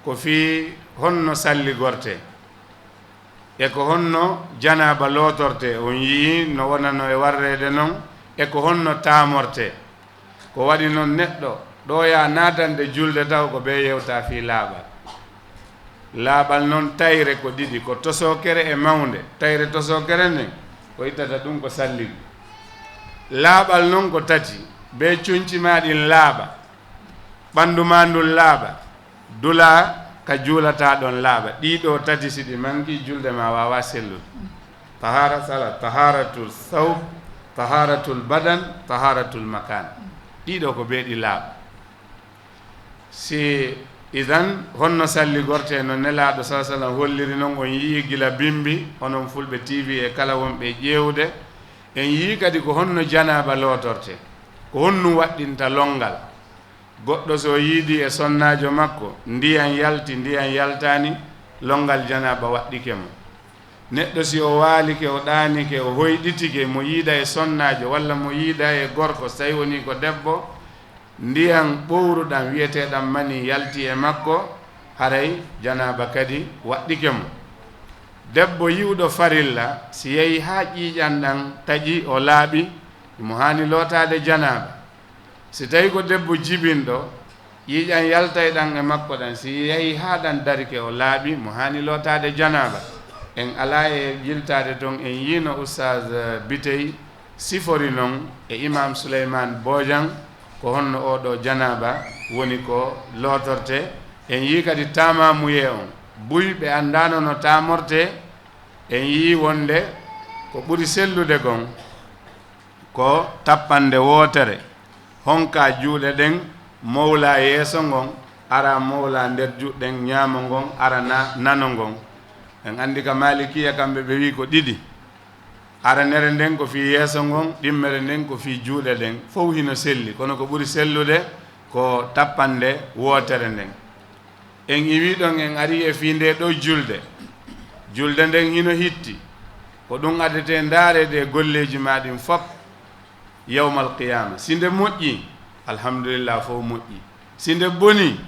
ko fii honno salli gorte e ko honno janaba lootorte on yii no wonano e warrede noon e ko honno taamorte ko waɗi noon neɗɗo ɗo ya natande julde taw ko ɓe yewta fii laaɓal laaɓal noon tayre ko ɗiɗi ko tosokere e mawnde tayre tosokere nden ko ittata ɗum ko salligo laaɓal noon ko tati be cuñci ma ɗin laaɓa ɓanndu ma ndun laaɓa dula ka juulata ɗon laaɓa ɗiɗo tati si ɗi manki julde ma wawa sellude tahara sala taharatul thawb taharatul badan taharatul makan ɗiɗo ko ɓeeɗi laaɓa si idan honno salli gorte no nelaɗo sa sallam holliri noon on yii gila bimbi onon Fulɓe TV e kala wonɓe ƴewde en yii kadi ko honno janaba lootorte ko honno waɗɗinta longal goɗɗo so yiidi e sonnajo makko ndiyan yalti ndiyan yaltani longal janaba waɗɗike mo neɗɗo si o waalike o ɗaanike o hoyɗitike mo yiida e sonnajo walla mo yiida e gorko so tawi woni ko debbo ndiyan ɓowruɗam wiyeteɗam mani yalti e makko haray janaba kadi waɗɗike mo debbo yiwɗo farilla si yehi ha ƴiiƴan ɗan taƴi o laaɓi mo hani lootade janaba si tawi ko debbo jibinɗo ƴiiƴan yaltay ɗan e makko ɗan si yehi ha ɗan darike o laaɓi mo hani lootade janaba en ala e yiltade toon en yino oustaz Biteye sifori noon e imam Souleymane Bojang ko honno oɗo janaba woni ko lootorte en yii kadi tamamuye on buyɓe andano no tamorte en yii wonde ko ɓuri sellude gon ko tappande wootere honka juuɗe ɗen mowla yeeso ngon ara mowla nder juɗɗen ñaamo ngon ara nano ngon en andi ka malikiya kamɓe ɓe wi ko ɗiɗi aranere nden ko fi yeeso ngon ɗimmere nden ko fi juuɗe ɗen fof hino selli kono ko ɓuri sellude ko tappande wootere nden en iwi ɗon en ari e fi nde ɗo julde nden hino hitti ko ɗum addete ndaarede e golleji maɗin fof yawmal qiyama si nde moƴƴi alhamdulillah fof moƴƴi si nde boni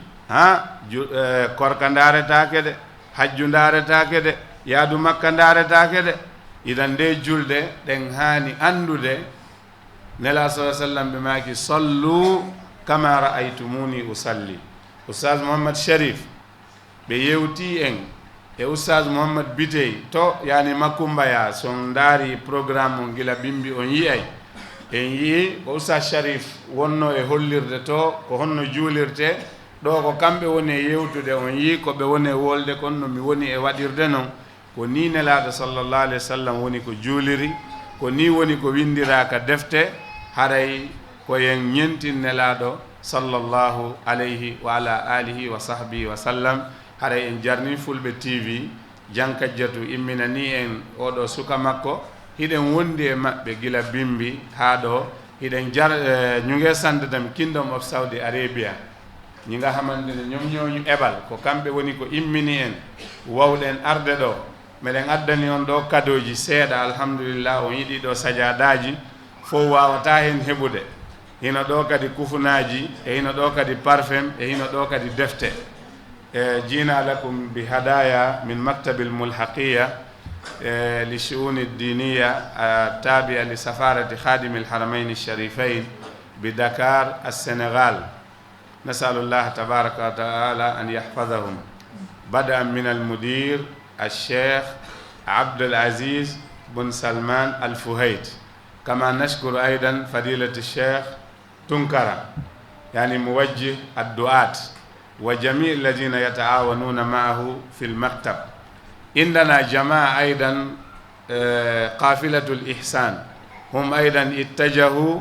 korka ndaaretake de hajju ndaaretake de yaadu makka ndaaretake de idan nde julde ɗen haani andude nela sa sallam ɓe maaki sallu kama ra'aytumuni usalli oustaz mouhammad sharif ɓe yewti en e oustaz mouhammad bitey to yani makkumbaya son ndaari programme on gila bimbi on yiyay en yii ko oustaz sharif wonno e hollirde to ko honno juulirte ɗo ko kamɓe woni e yewtude on yii ko ɓe woni e wolde kon no mi woni e waɗirde noon ko ni nelaaɗo sallllahu alayhi wa sallam woni ko juuliri ko ni woni ko windiraka defte haray koyen ñentin nelaaɗo sallllahu alayhi wa ala alihi wa sahbihi wa sallam haray en jarni fulɓe tv jankajjatu immina ni en oɗo suka makko hiɗen wondi e maɓɓe gila bimbi haa ɗo hiɗen ñuge sandedam kingdom of saudi arabia ñi nga xamantene ñoom ñooñu eɓal ko kamɓe woni ko immini en wawɗen arde ɗo meɗen addani on ɗo kadoji seeɗa alhamdulillah on yiɗi ɗo sajadaji fof wawata hen heɓude hino ɗo kadi kufunaji e hino ɗo kadi parfum e hino ɗo kadi defte جينا لكم بهدايا من مكتب الملحقية للشؤون الدينية التابعة لسفارة خادم الحرمين الشريفين بدكار السنغال نسأل الله تبارك وتعالى أن يحفظهم بدءا من المدير الشيخ عبد العزيز بن سلمان الفهيد كما نشكر أيضا فضيلة الشيخ تنكرة يعني موجه الدعاة وجميع الذين يتعاونون معه في المكتب. عندنا جماعة أيضا قافلة الإحسان هم أيضا اتجهوا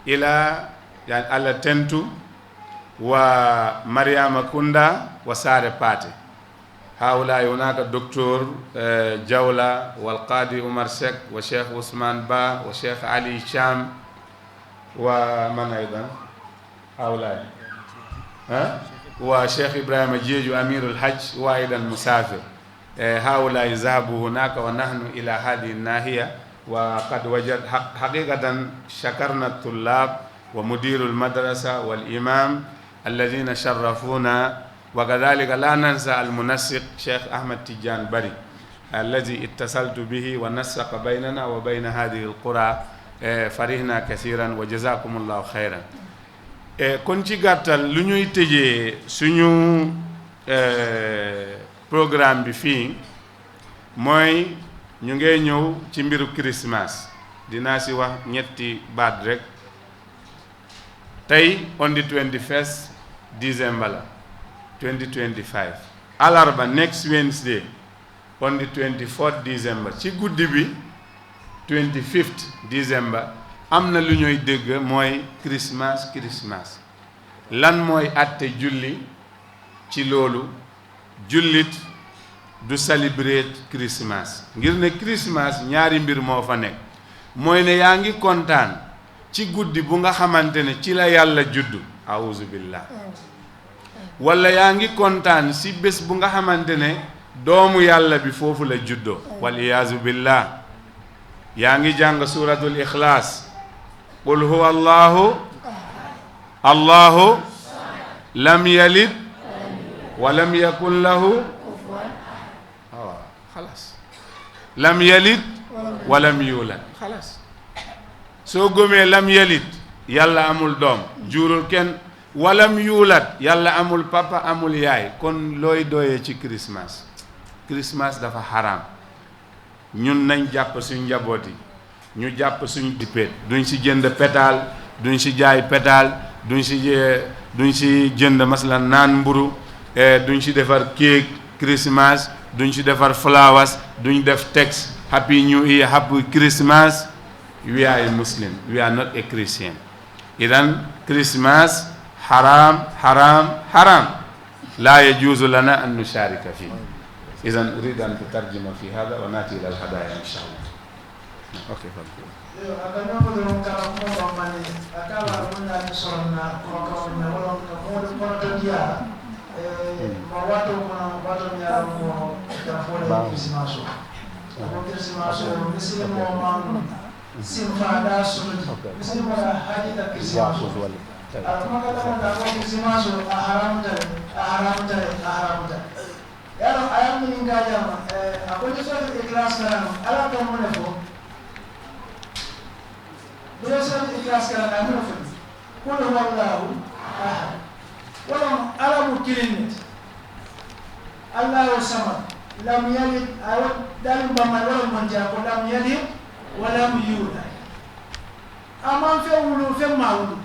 إلى يعني على تنتو ومريم كندا وسارة باتي. هؤلاء هناك الدكتور جولة والقاضي عمر سك وشيخ عثمان با وشيخ علي شام ومن أيضا هؤلاء وشيخ إبراهيم جيجو أمير الحج وأيضا مسافر. هؤلاء ذهبوا هناك ونحن إلى هذه الناحية وقد وجد حقيقة شكرنا الطلاب ومدير المدرسة والإمام الذين شرفونا وكذلك لا ننسى المنسق شيخ أحمد تيجان بري الذي اتصلت به ونسق بيننا وبين هذه القرى فرحنا كثيرا وجزاكم الله خيرا. kon ci gàttal lu ñuy tëjee suñu programme bi fii mooy ñu ngay ñëw ci mbiru Christmas dinaa si wax ñetti baat rek tey on the 21st December la 2025 alarba next Wednesday on the 24th December ci guddi bi 25th December am na lu ñuy dégg mooy Christmas lan mooy àtte julli ci loolu jullit du celebrate Christmas ngir ne Christmas ñaari mbir moo fa nekk mooy ne yaa ngi kontaan ci guddi bu nga xamante ne ci la yàlla juddu auzu billah wala yaa ngi kontaan ci bés bu nga xamante ne doomu yàlla bi foofu la juddoo wal iyaazu billah yaa ngi jàng suratul Ikhlas qul huwa allahu lam yalid wa lam yakun lahu xalas lam yalid wa lam yulad xalas soo gëmee lam yalid yàlla amul doom juurul kenn walam yulad yàlla amul papa amul yaay kon looy doyee ci Christmas dafa xaraam ñun nañ jàpp suñ njaboot yi ñu jàpp suñ dippeet duñ si jënd pétale duñ si jaay pétale duñ si jënd masalan naan mburu duñ si defar cake Christmas duñ si defar flowers duñ def text happy new year happy Christmas. We are a Muslim, we are not a Christian. Idan Christmas haram لا يجوز لنا أن نشارك فيه. إذا أريد أن تترجم في هذا ونأتي إلى الهدايا إن شاء الله. أوكي فضل. yaro ayam ni ngajama akoni sote ikhlas karano ala to mone fo do sote ikhlas karano mone fo qul huwallahu ahad wala ala mukilin Allahu samad lam yalid awad dalim bama wala monja ko lam yalid wala yulad amam fe wulu fe mawulu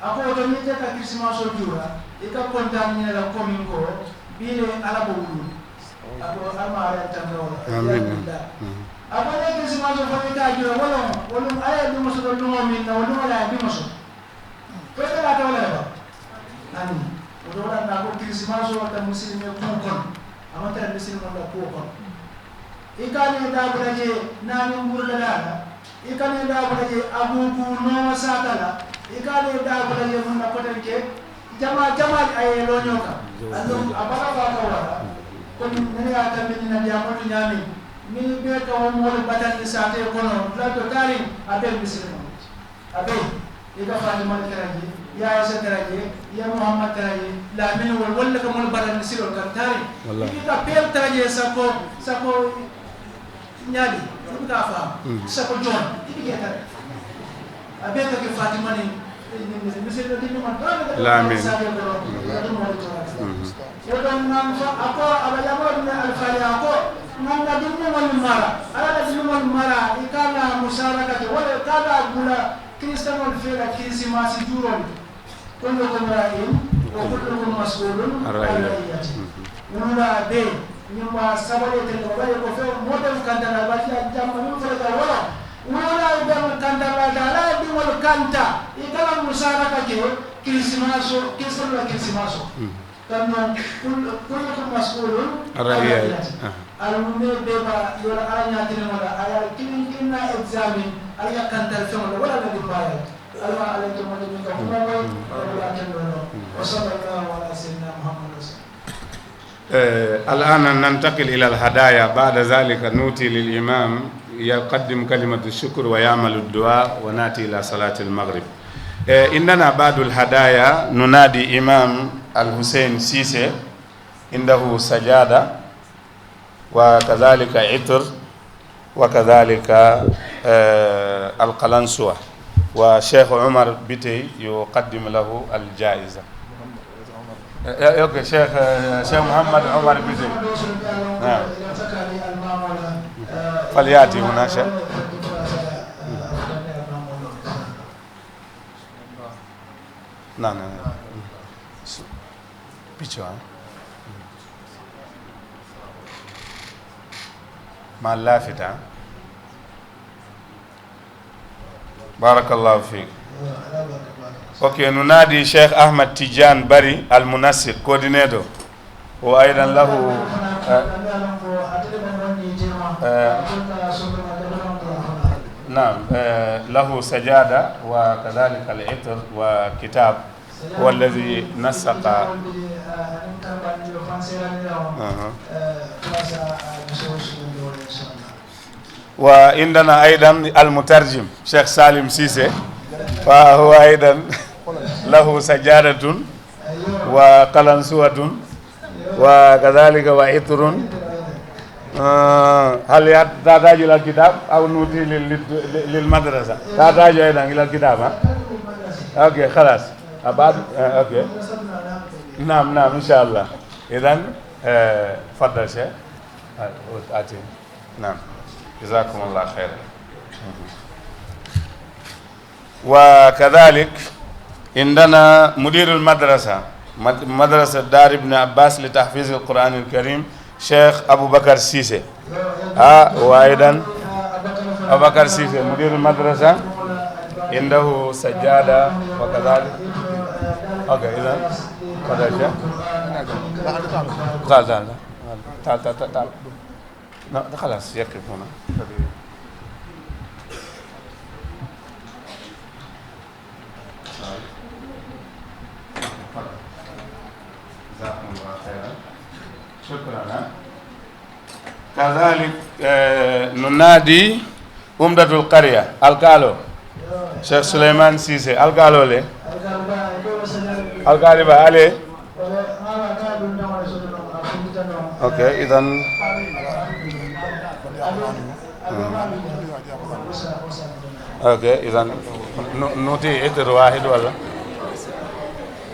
ako to ni ka Christmas o jura ika kontan ni la komin ko bile ala bo wulu ako amara tangaw amin ako ne Christmas o fa ka jura wala aya dum so do min na wala ala dum so ko ta ta wala ba ani o na ko Christmas o ta muslime ko kon amata muslime ko kon ikani da bulaje nani mburgala ikani da bulaje abubu no sakala ikani da bulaje mun na kotenke jama ay lo nyoka andum abaka ba ka wala kon ne ya ta min na dia mo nyami min be ka mo mo batan ni sate kono la to tari abe muslimo abe ida fatima karaji ya isa karaji ya muhammad karaji la min wal ka mo batan ni silo kan tari ida per taraje sako nyali ka fa sako jon ida ka abe ka fatima ni لا من يدون نانفا أكو أبيامور من الفالي أكو نانا دمو والمارا على دمو والمارا إكانا مشاركة ولا كانا بولا كريستيانو الفيلا كريسي ماسي جورون كلكم راعين وكلكم مسؤول عن رعيته ونولا بي نيما سبالي تلقى يكفي مودل كاندانا باشا جامع من فرقا ولا يدم كاندانا دالا دمو الكانتا إكانا مشاركة كريسماسو كريسماسو كنا كلكم مسؤول عن رعيته alumne beba yora aranya tine wala aya kinna examen aya kantal fengo wala la dibaya alwa alaykum wa rahmatullahi wa barakatuh wa sallallahu ala sayyidina muhammad الآن ننتقل إلى الهدايا. بعد ذلك نوتي للإمام يقدم كلمة الشكر ويعمل الدعاء ونأتي إلى صلاة المغرب. إننا بعد الهدايا ننادي إمام الحسين سيسي عنده سجادة وكذلك عطر وكذلك القلنسوة وشيخ عمر بيتي يقدم له الجائزة. اوكي شيخ محمد عمر بيتي نعم فلياتي هنا شيخ. نعم بيتشو مع اللافتة. بارك الله فيك. اوكي ننادي شيخ احمد تيجان بري المنسق كوردينيتور وايضا له نعم له سجادة وكذلك العطر وكتاب هو الذي نسق وعندنا أيضا المترجم شيخ سالم سيسي فهو أيضا له سجادة وقلنسوة وكذلك وعطر. هل تحتاج إلى الكتاب أو نوتي للمدرسة؟ تحتاج أيضا إلى الكتاب. أوكي خلاص بعد أوكي نعم إن شاء الله. إذن تفضل شيخ آتي. نعم جزاكم الله خيرا. وكذلك عندنا مدير المدرسة مدرسة دار ابن عباس لتحفيظ القرآن الكريم شيخ أبو بكر سيسي. وأيضا أبو بكر سيسي مدير المدرسة عنده سجادة وكذلك. أوكي إذن تفضل شيخ. تعال. لا خلاص يقف هنا. جزاكم الله خيرا. شكرا. كذلك ننادي أمدة القرية القالو شيخ سليمان سيسي القالو لي القالي عليه. اوكي اذا نوتي اتر واحد ولا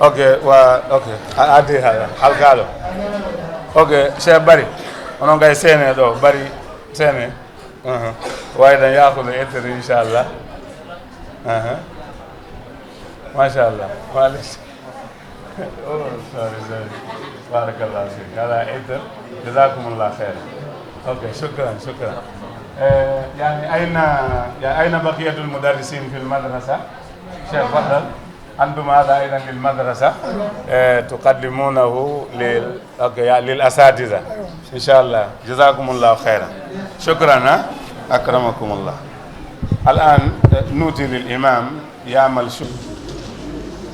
اوكي اوكي ادي هذا القالو. اوكي شيخ بري onon gay sene do bari sene wayda yaakude etere inchallah machallah oh sorry barakallah fik ala eter jazakumullah khair. اوكي شكرا يعني اين بقيه المدرسين في المدرسه؟ شيخ تفضل. أنتم هذا أيضا للمدرسة تقدمونه للأساتذة إن شاء الله. جزاكم الله خيرا. شكرا أكرمكم الله. الآن نوتي للإمام يعمل شكرا.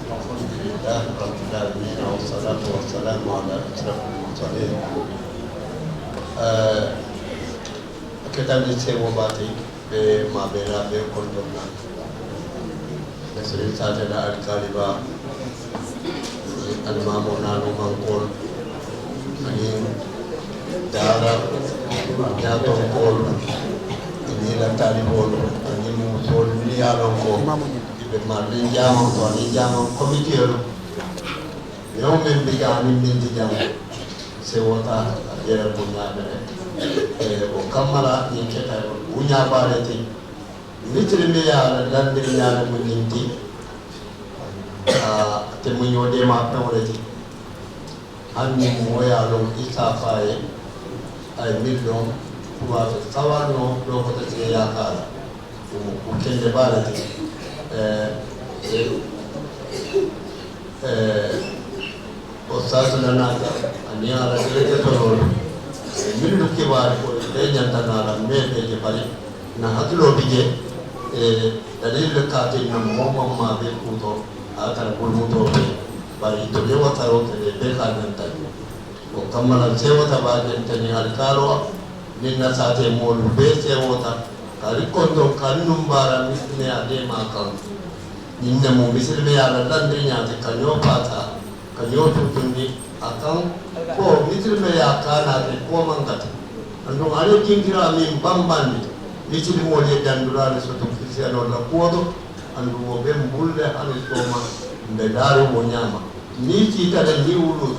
الحمد لله رب العالمين والصلاة والسلام على أشرف المرسلين. كتاب السيو باتي بما بلا بكل Nasrin Sajada Al-Kaliba Al-Mamunanu Mangkul Ani Dara Nyatong Kol Ini Lantari Bol Ani Musol Lialong Kol Ibe Marlin Jamang Tuani Jamang Komitiyo Yung Mimbiganin Minti Jamang Sewota Adira Bunya Bene O Kamala Niketa Bunya Bareti Mitri ya landir nyana munyinti te munyo de ma pawleti anni moya lo isa faye ay millon kuwa sawano do ko te ya kala ko kende balati o sasana nata ani ala de to millu ke ba ko de nyanta na me de bari na hatulo bije dalil kate na moma ma be kuto ata bulmuto bari to le wata ro te be kanan tan o kamala se wata ba den tan alkalo ninna sate mo lu be se wata kali kondo kanum bara misne ade ma kan ninna mo misilme ya lan de nya te kanyo pata kanyo tutundi akan ko misilme ya kana te ko mangata ando ale kingira min bambandi Licin mulai dan durare suatu Cristiano la kuoto andu mo ben bulle ani soma mbe daru mo nyama ni ci tala ni wulu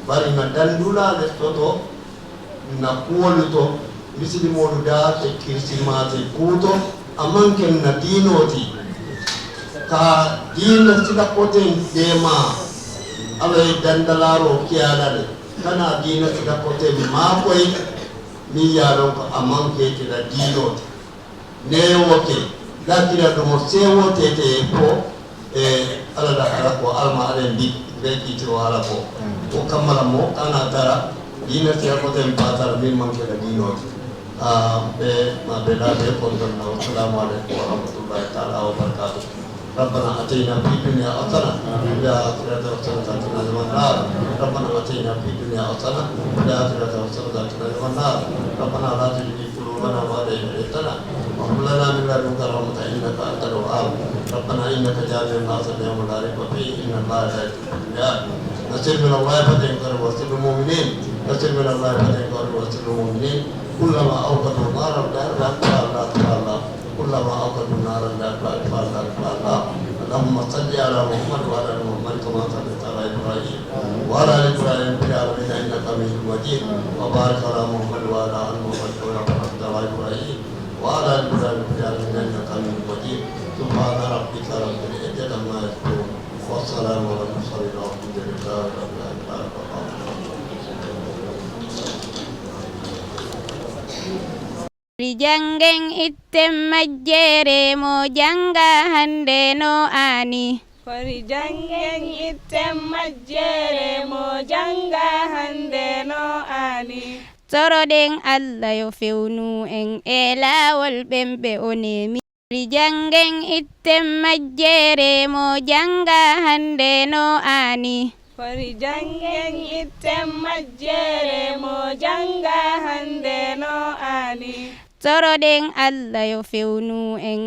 bari na dan durare soto na kuoluto misidi mo da te kirsimate kuto amanke na dinoti ka dina sida poten dema awe dandalaro kialale kana dina sida poten ma koy ni yaro ko amanke te da dinoti newoke lakira do mo sewo tete ko ala da ala ko alma alen bi be kitiro ala ko o kamala mo kana tara dina tiya ko tem patar min man ke da dino be ma be la be ko don na assalamu alaikum wa rahmatullahi ta'ala wa barakatuh. ربنا اتينا في الدنيا حسنه وفي الاخره حسنه وقنا عذاب النار. ربنا اتينا في الدنيا حسنه وفي الاخره حسنه وقنا عذاب النار. ربنا لا تزغ قلوبنا بعد إذ هديتنا وهب لنا من لدنك رحمة إنك أنت الوهاب. ربنا إنك جامع الناس ليوم لا ريب فيه إن الله لا يخلف الميعاد. نصر من الله فتنكر وسط المؤمنين. نصر من الله فتنكر وسط المؤمنين. كلما أوقدوا نارا لا كلما أوقدوا نارا لا اللهم صل على محمد وعلى آل محمد كما صليت على إبراهيم وعلى آل إبراهيم في العالمين إنك حميد مجيد. وبارك على محمد وعلى آل محمد كما باركت على إبراهيم وعلى آل إبراهيم في العالمين إنك حميد مجيد. سبحان ربك رب العزة عما يصفون والسلام على المرسلين والحمد لله رب العالمين. Rijangeng item majere mo jangga hande no ani. fori jangen itten majjere mo janga hande no ani toroɗen Allah yo fewnu en e laawol ɓemɓe o nemi jangen itten majjere mo janga hande no ani fori jangen itten majjere mo janga hande no ani toroɗen Allah yo fewnu en